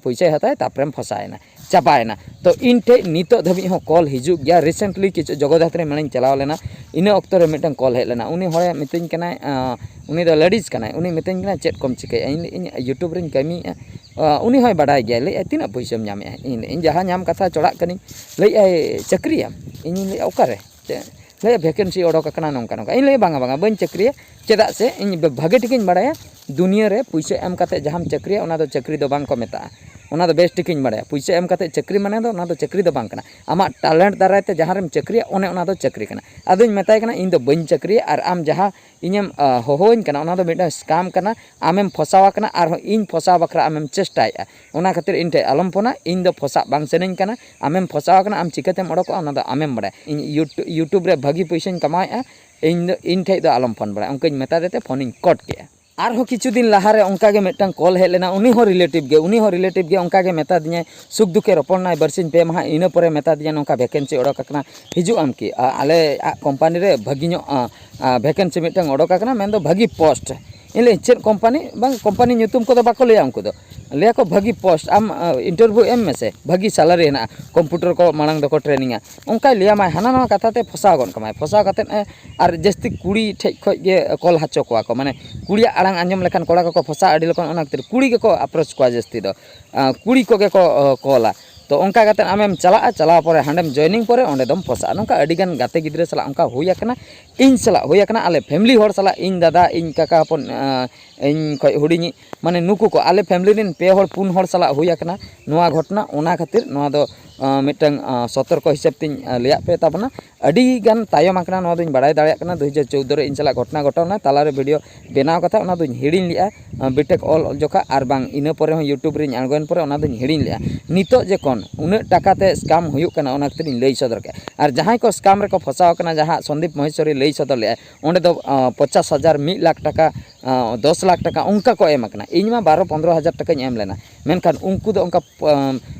ᱯᱚᱭᱥᱟᱭ ᱦᱟᱛᱟᱣᱟ, ᱛᱟᱯᱚᱨᱮᱢ ᱯᱷᱟᱥᱟᱭᱮᱱᱟ᱾ ᱪᱟᱵᱟᱭᱮᱱᱟ᱾ ᱛᱚ ᱤᱧ ᱴᱷᱮᱡ ᱱᱤᱛᱚᱜ ᱫᱷᱟᱹᱵᱤᱡ ᱦᱚᱸ ᱠᱚᱞ ᱦᱤᱡᱩᱜ ᱜᱮᱭᱟ᱾ ᱨᱤᱥᱮᱱᱴᱞᱤ ᱠᱤᱪᱷᱩ ᱡᱚᱜᱚᱫᱷᱟᱛᱨᱤ ᱢᱮᱞᱟᱧ ᱪᱟᱞᱟᱣ ᱞᱮᱱᱟ, ᱤᱱᱟᱹ ᱚᱠᱛᱚ ᱨᱮ ᱢᱤᱫᱴᱟᱝ ᱠᱚᱞ ᱦᱮᱡ ᱞᱮᱱᱟ᱾ ᱩᱱᱤ ᱦᱚᱲᱮ ᱢᱤᱛᱟᱹᱧ ᱠᱟᱱᱟᱭ, ᱟᱸ, ᱩᱱᱤ ᱫᱚ ᱞᱮᱰᱤᱡᱽ ᱠᱟᱱᱟᱭ, ᱩᱱᱤ ᱢᱤᱛᱟᱹᱧ ᱠᱟᱱᱟ, "ᱪᱮᱫ ᱠᱚᱢ ᱪᱤᱠᱟᱹᱭᱮᱫᱼᱟ?" ᱤᱧ ᱞᱟᱹᱭᱮᱫᱼᱟᱹᱧ, "YouTube ᱨᱤᱧ ᱠᱟᱹᱢᱤᱭᱮᱫᱼᱟ᱾" ᱟᱸ, ᱩᱱᱤ ᱦᱚᱸᱭ ᱵᱟᱰᱟᱭ ᱜᱮᱭᱟ᱾ ᱞᱟᱹᱭᱮᱫᱼᱟᱭ, "ᱛᱤᱱᱟᱹᱜ ᱯᱩᱭᱥᱟᱹᱢ ᱧᱟᱢᱮᱫᱼᱟ?" ᱤᱧ ᱞᱟᱹᱭᱮᱫᱼᱟᱹᱧ, "ᱡᱟᱦᱟᱸ ᱧᱟᱢ ᱠᱟᱛᱷᱟ ᱪᱚᱲᱟᱜ ᱠᱟᱹᱱᱟᱹᱧ᱾" ᱞᱟᱹᱭᱮᱫᱼᱟᱭ, "ᱪᱟᱹᱠᱨᱤᱭᱟᱢ?" ᱤᱧᱤᱧ ᱞᱟᱹᱭᱮᱫᱼᱟ, "ᱚᱠᱟᱨᱮ?" ᱪᱮᱫ? ᱞᱟᱹᱭᱟ, "ᱵᱷᱮᱠᱮᱱᱥᱤ ᱚᱰᱚᱠ ᱟᱠᱟᱱᱟ ᱱᱚᱝᱠᱟ ᱱᱚᱝᱠᱟ᱾" ᱤᱧ ᱞᱟᱹᱭᱟ, "ᱵᱟᱝᱟ, ᱵᱟᱝᱟ, ᱵᱟᱹᱧ ᱪᱟᱹᱠᱨᱤᱭᱟ᱾ ᱪᱮᱫᱟᱜ ᱥᱮ ᱤᱧ ᱵᱷᱟᱜᱮ ᱴᱷᱤᱠᱤᱧ ᱵᱟᱲᱟᱭᱟ, ᱫᱩᱱᱤᱭᱟᱹ ᱨᱮ ᱯᱩᱭᱥᱟᱹ ᱮᱢ ᱠᱟᱛᱮ ᱡᱟᱦᱟᱸᱢ ᱪᱟᱹᱠᱨᱤᱭᱟ, ᱚᱱᱟ ᱫᱚ ᱪᱟᱹᱠᱨᱤ ᱫᱚ ᱵᱟᱝ ᱠᱚ ᱢᱮᱛᱟᱜᱼᱟ᱾ ᱚᱱᱟ ᱫᱚ ᱵᱮᱥ ᱴᱷᱤᱠᱤᱧ ᱵᱟᱲᱟᱭᱟ, ᱯᱩᱭᱥᱟᱹ ᱮᱢ ᱠᱟᱛᱮ ᱪᱟᱹᱠᱨᱤ ᱢᱟᱱᱮ ᱫᱚ ᱚᱱᱟ ᱫᱚ ᱪᱟᱹᱠᱨᱤ ᱫᱚ ᱵᱟᱝ ᱠᱟᱱᱟ᱾ ᱟᱢᱟᱜ ᱴᱮᱞᱮᱱᱴ ᱫᱟᱨᱟᱭ ᱛᱮ ᱡᱟᱦᱟᱸ ᱨᱮᱢ ᱪᱟᱹᱠᱨᱤᱭᱟ, ᱚᱱᱮ ᱚᱱᱟ ᱫᱚ ᱪᱟᱹᱠᱨᱤ ᱠᱟᱱᱟ᱾" ᱟᱫᱚᱧ ᱢᱮᱛᱟᱭ ᱠᱟᱱᱟ, "ᱤᱧ ᱫᱚ ᱵᱟᱹᱧ ᱪᱟᱹᱠᱨᱤᱭᱟ, ᱟᱨ ᱟᱢ ᱡᱟᱦᱟᱸ ᱤᱧᱮᱢ, ᱟ, ᱦᱚᱦᱚᱣᱟᱹᱧ ᱠᱟᱱᱟ, ᱚᱱᱟ ᱫᱚ ᱢᱤᱫᱴᱟᱝ ᱥᱠᱮᱢ ᱠᱟᱱᱟ, ᱟᱢᱮᱢ ᱯᱷᱚᱥᱟᱣ ᱟᱠᱟᱱᱟ, ᱟᱨᱦᱚᱸ ᱤᱧ ᱯᱷᱚᱥᱟᱣ ᱵᱟᱠᱷᱨᱟ ᱟᱢᱮᱢ ᱪᱮᱥᱴᱟᱭᱮᱫᱼᱟ᱾ ᱚᱱᱟ ᱠᱷᱟᱹᱛᱤᱨ ᱤᱧ ᱴᱷᱮᱱ ᱟᱞᱚᱢ ᱯᱷᱳᱱᱟ, ᱤᱧ ᱫᱚ ᱯᱷᱚᱥᱟᱜ ᱵᱟᱝ ᱥᱟᱱᱟᱧ ᱠᱟᱱᱟ, ᱟᱢᱮᱢ ᱯᱷᱚᱥᱟᱣ ᱟᱠᱟᱱᱟ, ᱟᱢ ᱪᱤᱠᱟᱹᱛᱮᱢ ᱚᱰᱚᱠᱚᱜᱼᱟ, ᱚᱱᱟ ᱫᱚ ᱟᱢᱮᱢ ᱵᱟᱲᱟᱭᱟ᱾ ᱤᱧ YouTube, YouTube ᱨᱮ ᱵᱷᱟᱹᱜᱤ ᱯᱩᱭᱥᱟᱹᱧ ᱠᱟᱢᱟᱣᱮᱫᱼᱟ, ᱤᱧ ᱫᱚ, ᱤᱧ ᱴᱷᱮᱡ ᱫᱚ ᱟᱞᱚᱢ ᱯᱷᱳᱱ ᱵᱟᱲᱟᱭᱟ", ᱚᱱᱠᱟᱧ ᱢᱮᱛᱟ ᱫᱮᱛᱮ ᱯᱷᱳᱱᱤᱧ ᱠᱚᱴ ᱠᱮᱫᱼᱟ᱾ ᱟᱨᱦᱚᱸ ᱠᱤᱪᱷᱩ ᱫᱤᱱ ᱞᱟᱦᱟᱨᱮ ᱚᱱᱠᱟᱜᱮ ᱢᱤᱫᱴᱟᱝ ᱠᱚᱞ ᱦᱮᱡ ᱞᱮᱱᱟ, ᱩᱱᱤ ᱦᱚᱸ ᱨᱤᱞᱮᱴᱤᱵᱷ ᱜᱮ, ᱩᱱᱤ ᱦᱚᱸ ᱨᱤᱞᱮᱴᱤᱵᱷ ᱜᱮ ᱚᱱᱠᱟᱜᱮ ᱢᱮᱛᱟ ᱫᱤᱧᱟᱭ, ᱥᱩᱠ ᱫᱩᱠᱮ ᱨᱚᱯᱚᱲ ᱱᱟᱭ ᱵᱟᱨᱥᱤᱧ ᱯᱮ ᱢᱟᱦᱟ, ᱤᱱᱟᱹ ᱯᱚᱨᱮ ᱢᱮᱛᱟ ᱫᱤᱧᱟ, "ᱱᱚᱝᱠᱟ ᱵᱷᱮᱠᱮᱱᱥᱤ ᱚᱰᱚᱠ ᱟᱠᱟᱱᱟ, ᱦᱤᱡᱩᱜ ᱟᱢ ᱠᱤ? ᱟ-, ᱟᱞᱮᱭᱟᱜ ᱠᱳᱢᱯᱟᱱᱤ ᱨᱮ ᱵᱷᱟᱹᱜᱤ ᱧᱚᱜ, ᱟ, ᱟ, ᱵᱷᱮᱠᱮᱱᱥᱤ ᱢᱤᱫᱴᱟᱝ ᱚᱰᱚᱠ ᱟᱠᱟᱱᱟ, ᱢᱮᱱᱫᱚ ᱵᱷᱟᱹᱜᱤ ᱯᱳᱥᱴ᱾" ᱤᱧ ᱞᱟᱹᱭᱟᱹᱧ, "ᱪᱮᱫ ᱠᱳᱢᱯᱟᱱᱤ?" "ᱵᱟᱝ, ᱠᱳᱢᱯᱟᱱᱤ ᱧᱩᱛᱩᱢ ᱠᱚᱫᱚ ᱵᱟᱠᱚ ᱞᱟᱹᱭᱟ ᱩᱱᱠᱩ ᱫᱚ, ᱞᱟᱹᱭᱟᱠᱚ, 'ᱵᱷᱟᱹᱜᱤ ᱯᱳᱥᱴ, ᱟᱢ, ᱟ, ᱤᱱᱴᱟᱨᱵᱷᱤᱭᱩ ᱮᱢ ᱢᱮᱥᱮ, ᱵᱷᱟᱹᱜᱤ ᱥᱮᱞᱟᱨᱤ ᱦᱮᱱᱟᱜᱼᱟ, ᱠᱚᱢᱯᱤᱭᱩᱴᱟᱨ ᱠᱚ ᱢᱟᱲᱟᱝ ᱫᱚᱠᱚ ᱴᱨᱮᱱᱤᱝᱟ᱾'" ᱚᱱᱠᱟᱭ ᱞᱟᱹᱭᱟᱢᱟᱭ, ᱦᱟᱱᱟ ᱱᱟᱣᱟ ᱠᱟᱛᱷᱟ ᱛᱮ ᱯᱷᱚᱥᱟᱣ ᱜᱚᱫ ᱠᱟᱢᱟᱭ᱾ ᱯᱷᱚᱥᱟᱣ ᱠᱟᱛᱮᱫ, ᱮ, ᱟᱨ ᱡᱟᱹᱥᱛᱤ ᱠᱩᱲᱤ ᱴᱷᱮᱡ ᱠᱷᱚᱡ ᱜᱮ ᱠᱚᱞ ᱦᱚᱪᱚ ᱠᱚᱣᱟ ᱠᱚ, ᱢᱟᱱᱮ ᱠᱩᱲᱤᱭᱟᱜ ᱟᱲᱟᱝ ᱟᱸᱡᱚᱢ ᱞᱮᱠᱷᱟᱱ ᱠᱚᱲᱟ ᱠᱚᱠᱚ ᱯᱷᱚᱥᱟᱜᱼᱟ ᱟᱹᱰᱤ ᱞᱚᱜᱚᱱ, ᱚᱱᱟ ᱠᱷᱟᱹᱛᱤᱨ ᱠᱩᱲᱤ ᱜᱮᱠᱚ ᱟᱯᱨᱳᱪ ᱠᱚᱣᱟ ᱡᱟᱹᱥᱛᱤ ᱫᱚ, ᱟ, ᱠᱩᱲᱤ ᱠᱚᱜᱮ ᱠᱚ, ᱚ, ᱠᱚᱞᱟ᱾ ᱛᱚ ᱚᱱᱠᱟ ᱠᱟᱛᱮᱫ ᱟᱢᱮᱢ ᱪᱟᱞᱟᱜᱼᱟ, ᱪᱟᱞᱟᱣ ᱯᱚᱨᱮ ᱦᱟᱸᱰᱮᱢ ᱡᱚᱭᱮᱱᱤᱝ ᱯᱚᱨᱮ ᱚᱸᱰᱮ ᱫᱚᱢ ᱯᱷᱚᱥᱟᱜᱼᱟ᱾ ᱱᱚᱝᱠᱟ ᱟᱹᱰᱤᱜᱟᱱ ᱜᱟᱛᱮ ᱜᱤᱫᱽᱨᱟᱹ ᱥᱟᱞᱟᱜ ᱚᱱᱠᱟ ᱦᱩᱭ ᱟᱠᱟᱱᱟ, ᱤᱧ ᱥᱟᱞᱟᱜ ᱦᱩᱭ ᱟᱠᱟᱱᱟ, ᱟᱞᱮ ᱯᱷᱮᱢᱤᱞᱤ ᱦᱚᱲ ᱥᱟᱞᱟᱜ, ᱤᱧ ᱫᱟᱫᱟ, ᱤᱧ ᱠᱟᱠᱟ ᱦᱚᱯᱚᱱ, ᱟ, ᱤᱧ ᱠᱷᱚᱡ ᱦᱩᱰᱤᱧᱤᱡ, ᱢᱟᱱᱮ ᱱᱩᱠᱩ ᱠᱚ, ᱟᱞᱮ ᱯᱷᱮᱢᱤᱞᱤ ᱨᱮᱱ ᱯᱮ ᱦᱚᱲ ᱯᱩᱱ ᱦᱚᱲ ᱥᱟᱞᱟᱜ ᱦᱩᱭ ᱟᱠᱟᱱᱟ ᱱᱚᱣᱟ ᱜᱷᱚᱴᱚᱱᱟ᱾ ᱚᱱᱟ ᱠᱷᱟᱹᱛᱤᱨ ᱱᱚᱣᱟ ᱫᱚ, ᱟ, ᱢᱤᱫᱴᱟᱝ, ᱟ, ᱥᱚᱛᱚᱨᱠᱚ ᱦᱤᱥᱟᱹᱵ ᱛᱤᱧ, ᱟ, ᱞᱟᱹᱭᱟᱫ ᱯᱮ ᱛᱟᱵᱚᱱᱟ᱾ ᱟᱹᱰᱤ ᱜᱟᱱ ᱛᱟᱭᱚᱢ ᱟᱠᱟᱱᱟ, ᱱᱚᱣᱟ ᱫᱚᱧ ᱵᱟᱲᱟᱭ ᱫᱟᱲᱮᱭᱟᱜ ᱠᱟᱱᱟ᱾ ᱫᱩ ᱦᱟᱡᱟᱨ ᱪᱳᱫᱽᱫᱳ ᱨᱮ ᱤᱧ ᱥᱟᱞᱟᱜ ᱜᱷᱚᱴᱚᱱᱟ ᱜᱷᱚᱴᱟᱣ ᱞᱮᱱᱟ, ᱛᱟᱞᱟᱨᱮ ᱵᱷᱤᱰᱤᱭᱳ ᱵᱮᱱᱟᱣ ᱠᱟᱛᱷᱟ, ᱚᱱᱟ ᱫᱚᱧ ᱦᱤᱲᱤᱧ ᱞᱮᱫᱼᱟ᱾ ᱟ, ᱵᱤᱴᱮᱠ ᱚᱞ ᱡᱚᱠᱷᱟ ᱟᱨ ᱵᱟᱝ ᱤᱱᱟᱹ ᱯᱚᱨᱮ ᱦᱚᱸ YouTube ᱨᱤᱧ ᱟᱬᱜᱚᱭᱮᱱ ᱯᱚᱨᱮ ᱚᱱᱟ ᱫᱚᱧ ᱦᱤᱲᱤᱧ ᱞᱮᱫᱼᱟ᱾ ᱱᱤᱛᱚᱜ ᱡᱮ ᱠᱷᱚᱱ ᱩᱱᱟᱹᱜ ᱴᱟᱠᱟ ᱛᱮ ᱥᱠᱮᱢ ᱦᱩᱭᱩᱜ ᱠᱟᱱᱟ, ᱚᱱᱟ ᱠᱷᱟᱹᱛᱤᱨ ᱤᱧ ᱞᱟᱹᱭ ᱥᱚᱫᱚᱨ ᱠᱮᱫᱼᱟ᱾ ᱟᱨ ᱡᱟᱦᱟᱸᱭ ᱠᱚ ᱥᱠᱮᱢ ᱨᱮᱠᱚ ᱯᱷᱟᱥᱟᱣ ᱟᱠᱟᱱᱟ, ᱡᱟᱦᱟᱸ ᱥᱚᱱᱫᱤᱯ ᱢᱚᱦᱮᱥᱣᱚᱨᱤ ᱞᱟᱹᱭ ᱥᱚᱫᱚᱨ ᱞᱮᱫᱼᱟ, ᱚᱸᱰᱮ ᱫᱚ, ᱟ, ᱯᱚᱧᱪᱟᱥ ᱦᱟᱡᱟᱨ, ᱢᱤᱫ ᱞᱟᱠᱷ ᱴᱟᱠᱟ, ᱟ, ᱫᱚᱥ ᱞᱟᱠᱷ ᱴᱟᱠᱟ ᱚᱱᱠᱟ ᱠᱚ ᱮᱢ ᱟᱠᱟᱱᱟ᱾ ᱤᱧ ᱢᱟ ᱵᱟᱨᱚ ᱯᱚᱱᱫᱽᱨᱚ ᱦᱟᱡᱟᱨ ᱴᱟᱠᱟᱧ ᱮᱢ ᱞᱮᱱᱟ, ᱢᱮᱱᱠᱷᱟᱱ ᱩᱱᱠᱩ ᱫᱚ ᱚᱱᱠᱟ, ᱟ,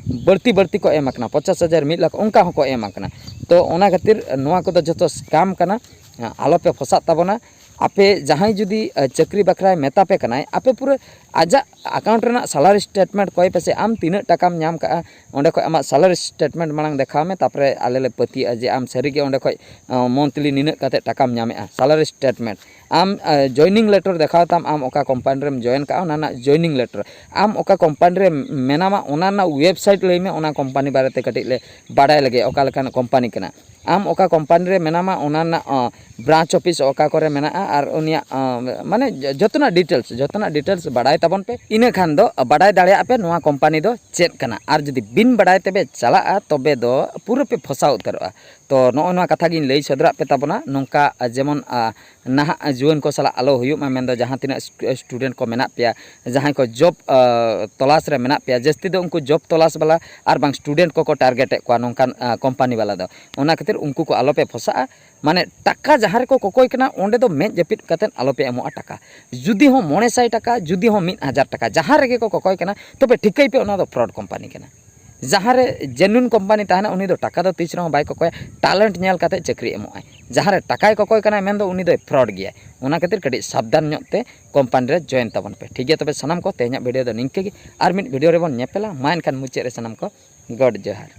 ᱵᱟᱹᱲᱛᱤ ᱵᱟᱹᱲᱛᱤ ᱠᱚ ᱮᱢ ᱟᱠᱟᱱᱟ, ᱯᱚᱧᱪᱟᱥ ᱦᱟᱡᱟᱨ, ᱢᱤᱫ ᱞᱟᱠᱷ ᱚᱱᱠᱟ ᱦᱚᱸᱠᱚ ᱮᱢ ᱟᱠᱟᱱᱟ᱾ ᱛᱚ ᱚᱱᱟ ᱠᱷᱟᱹᱛᱤᱨ ᱱᱚᱣᱟ ᱠᱚᱫᱚ ᱡᱚᱛᱚ ᱥᱠᱮᱢ ᱠᱟᱱᱟ, ᱟ, ᱟᱞᱚᱯᱮ ᱯᱷᱟᱥᱟᱜ ᱛᱟᱵᱚᱱᱟ᱾ ᱟᱯᱮ ᱡᱟᱦᱟᱸᱭ ᱡᱩᱫᱤ ᱪᱟᱹᱠᱨᱤ ᱵᱟᱠᱷᱨᱟᱭ ᱢᱮᱛᱟ ᱯᱮ ᱠᱟᱱᱟᱭ, ᱟᱯᱮ ᱯᱩᱨᱟᱹ ᱟᱡᱟᱜ ᱟᱠᱟᱣᱩᱱᱴ ᱨᱮᱱᱟᱜ ᱥᱮᱞᱟᱨᱤ ᱥᱴᱮᱴᱢᱮᱱᱴ ᱠᱚᱭ ᱯᱮᱥᱮ, ᱟᱢ ᱛᱤᱱᱟᱹᱜ ᱴᱟᱠᱟᱢ ᱧᱟᱢ ᱠᱟᱜᱼᱟ, ᱚᱸᱰᱮ ᱠᱷᱚᱱ ᱟᱢᱟᱜ ᱥᱮᱞᱟᱨᱤ ᱥᱴᱮᱴᱢᱮᱱᱴ ᱢᱟᱲᱟᱝ ᱫᱮᱠᱷᱟᱣ ᱢᱮ, ᱛᱟᱨᱯᱚᱨᱮ ᱟᱞᱮ ᱞᱮ ᱯᱟᱹᱛᱭᱟᱹᱜᱼᱟ ᱡᱮ ᱟᱢ ᱥᱟᱹᱨᱤᱜᱮ ᱚᱸᱰᱮ ᱠᱷᱚᱱ ᱢᱚᱱᱛᱷᱞᱤ ᱱᱤᱱᱟᱹᱜ ᱠᱟᱛᱮ ᱴᱟᱠᱟᱢ ᱧᱟᱢᱮᱜᱼᱟ, ᱥᱮᱞᱟᱨᱤ ᱥᱴᱮᱴᱢᱮᱱᱴ᱾ ᱟᱢ ᱡᱚᱭᱱᱤᱝ ᱞᱮᱴᱟᱨ ᱫᱮᱠᱷᱟᱣ ᱛᱟᱢ, ᱟᱢ ᱚᱠᱟ ᱠᱳᱢᱯᱟᱱᱤ ᱨᱮᱢ ᱡᱚᱭᱮᱱ ᱠᱟᱜᱼᱟ, ᱚᱱᱟ ᱨᱮᱱᱟᱜ ᱡᱚᱭᱱᱤᱝ ᱞᱮᱴᱟᱨ᱾ ᱟᱢ ᱚᱠᱟ ᱠᱳᱢᱯᱟᱱᱤ ᱨᱮ ᱢᱮᱱᱟᱢᱟ, ᱚᱱᱟ ᱨᱮᱱᱟᱜ ᱣᱮᱵᱽᱥᱟᱭᱤᱴ ᱞᱟᱹᱭ ᱢᱮ, ᱚᱱᱟ ᱠᱳᱢᱯᱟᱱᱤ ᱵᱟᱨᱮᱛᱮ ᱠᱟᱹᱴᱤᱡ ᱞᱮ ᱵᱟᱰᱟᱭ ᱞᱮᱜᱮ, ᱚᱠᱟ ᱞᱮᱠᱟᱱᱟᱜ ᱠᱳᱢᱯᱟᱱᱤ ᱠᱟᱱᱟ᱾ ᱟᱢ ᱚᱠᱟ ᱠᱳᱢᱯᱟᱱᱤ ᱨᱮ ᱢᱮᱱᱟᱢᱟ, ᱚᱱᱟ ᱨᱮᱱᱟᱜ ᱵᱨᱟᱧᱪ ᱚᱯᱷᱤᱥ ᱚᱠᱟ ᱠᱚᱨᱮ ᱢᱮᱱᱟᱜᱼᱟ, ᱟᱨ ᱩᱱᱤᱭᱟᱜ ᱢᱟᱱᱮ ᱡᱚᱛᱚᱱᱟᱜ ᱰᱤᱴᱮᱞᱥ, ᱡᱚᱛᱚᱱᱟᱜ ᱰᱤᱴᱮᱞᱥ ᱵᱟᱰᱟᱭ ᱛᱟᱵᱚᱱ ᱯᱮ᱾ ᱤᱱᱟᱹ ᱠᱷᱟᱱ ᱫᱚ ᱵᱟᱰᱟᱭ ᱫᱟᱲᱮᱭᱟᱜᱼᱟ ᱯᱮ ᱱᱚᱣᱟ ᱠᱳᱢᱯᱟᱱᱤ ᱫᱚ ᱪᱮᱫ ᱠᱟᱱᱟ᱾ ᱟᱨ ᱡᱩᱫᱤ ᱵᱤᱱ ᱵᱟᱰᱟᱭ ᱛᱮᱯᱮ ᱪᱟᱞᱟᱜᱼᱟ, ᱛᱚᱵᱮ ᱫᱚ ᱯᱩᱨᱟᱹ ᱯᱮ ᱯᱷᱚᱥᱟᱣ ᱩᱛᱟᱹᱨᱚᱜᱼᱟ᱾ ᱛᱚ ᱱᱚᱜᱼᱚ ᱱᱚᱣᱟ ᱠᱟᱛᱷᱟ ᱜᱤᱧ ᱞᱟᱹᱭ ᱥᱚᱫᱚᱨᱟᱜ ᱯᱮ ᱛᱟᱵᱚᱱᱟ, ᱱᱚᱝᱠᱟ ᱡᱮᱢᱚᱱ ᱱᱟᱦᱟᱜ ᱡᱩᱣᱟᱹᱱ ᱠᱚ ᱥᱟᱞᱟᱜ ᱟᱞᱚ ᱦᱩᱭᱩᱜ ᱢᱟ, ᱢᱮᱱᱫᱚ ᱡᱟᱦᱟᱸ ᱛᱤᱱᱟᱹᱜ ᱥᱴᱩᱰᱮᱱᱴ ᱠᱚ ᱢᱮᱱᱟᱜ ᱯᱮᱭᱟ, ᱡᱟᱦᱟᱸᱭ ᱠᱚ ᱡᱚᱵ ᱛᱚᱞᱟᱥ ᱨᱮ ᱢᱮᱱᱟᱜ ᱯᱮᱭᱟ, ᱡᱟᱹᱥᱛᱤ ᱫᱚ ᱩᱱᱠᱩ ᱡᱚᱵ ᱛᱚᱞᱟᱥ ᱵᱟᱞᱟ ᱟᱨ ᱵᱟᱝ ᱥᱴᱩᱰᱮᱱᱴ ᱠᱚᱠᱚ ᱴᱟᱨᱜᱮᱴᱮᱫ ᱠᱚᱣᱟ ᱱᱚᱝᱠᱟᱱ ᱠᱳᱢᱯᱟᱱᱤ ᱵᱟᱞᱟ ᱫᱚ᱾ ᱚᱱᱟ ᱠᱷᱟᱹᱛᱤᱨ ᱩᱱᱠᱩ ᱠᱚ ᱟᱞᱚ ᱯᱮ ᱯᱷᱚᱥᱟᱜᱼᱟ᱾ ᱢᱟᱱᱮ ᱴᱟᱠᱟ ᱡᱟᱦᱟᱸ ᱨᱮᱠᱚ ᱠᱚᱠᱚᱭ ᱠᱟᱱᱟ, ᱚᱸᱰᱮ ᱫᱚ ᱢᱮᱫ ᱡᱟᱹᱯᱤᱫ ᱠᱟᱛᱮᱫ ᱟᱞᱚ ᱯᱮ ᱮᱢᱚᱜᱼᱟ ᱴᱟᱠᱟ᱾ ᱡᱩᱫᱤ ᱦᱚᱸ ᱢᱚᱬᱮ ᱥᱟᱭ ᱴᱟᱠᱟ, ᱡᱩᱫᱤ ᱦᱚᱸ ᱢᱤᱫ ᱦᱟᱡᱟᱨ ᱴᱟᱠᱟ, ᱡᱟᱦᱟᱸ ᱨᱮᱜᱮ ᱠᱚ ᱠᱚᱠᱚᱭ ᱠᱟᱱᱟ, ᱛᱚᱵᱮ ᱴᱷᱤᱠᱟᱹᱭ ᱯᱮ ᱚᱱᱟ ᱫᱚ ᱯᱷᱨᱚᱰ ᱠᱳᱢᱯᱟᱱᱤ ᱠᱟᱱᱟ᱾ ᱡᱟᱦᱟᱸ ᱨᱮ ᱡᱮᱱᱩᱭᱤᱱ ᱠᱳᱢᱯᱟᱱᱤ ᱛᱟᱦᱮᱱᱟ, ᱩᱱᱤ ᱫᱚ ᱴᱟᱠᱟ ᱫᱚ ᱛᱤᱥ ᱨᱮᱦᱚᱸ ᱵᱟᱭ ᱠᱚᱠᱚᱭᱟ, ᱴᱮᱞᱮᱱᱴ ᱧᱮᱞ ᱠᱟᱛᱮᱫ ᱪᱟᱹᱠᱨᱤ ᱮᱢᱚᱜᱼᱟᱭ᱾ ᱡᱟᱦᱟᱸ ᱨᱮ ᱴᱟᱠᱟᱭ ᱠᱚᱠᱚᱭ ᱠᱟᱱᱟᱭ, ᱢᱮᱱᱫᱚ ᱩᱱᱤ ᱫᱚᱭ ᱯᱷᱨᱚᱰ ᱜᱮᱭᱟᱭ᱾ ᱚᱱᱟ ᱠᱷᱟᱹᱛᱤᱨ ᱠᱟᱹᱴᱤᱡ ᱥᱟᱵᱫᱷᱟᱱ ᱧᱚᱜ ᱛᱮ ᱠᱳᱢᱯᱟᱱᱤ ᱨᱮ ᱡᱚᱭᱮᱱ ᱛᱟᱵᱚᱱ ᱯᱮ᱾ ᱴᱷᱤᱠ ᱜᱮᱭᱟ, ᱛᱚᱵᱮ ᱥᱟᱱᱟᱢ ᱠᱚ ᱛᱮᱦᱮᱧᱟᱜ ᱵᱷᱤᱰᱤᱭᱳ ᱫᱚ ᱱᱤᱝᱠᱟᱹ ᱜᱮ᱾ ᱟᱨ ᱢᱤᱫ ᱵᱷᱤᱰᱤᱭᱳ ᱨᱮᱵᱚᱱ ᱧᱮᱯᱮᱞᱟ᱾ ᱢᱟ ᱮᱱᱠᱷᱟᱱ ᱢᱩᱪᱟᱹᱫ ᱨᱮ ᱥᱟᱱᱟᱢ ᱠᱚ ᱜᱚᱰ ᱡᱚᱦᱟᱨ᱾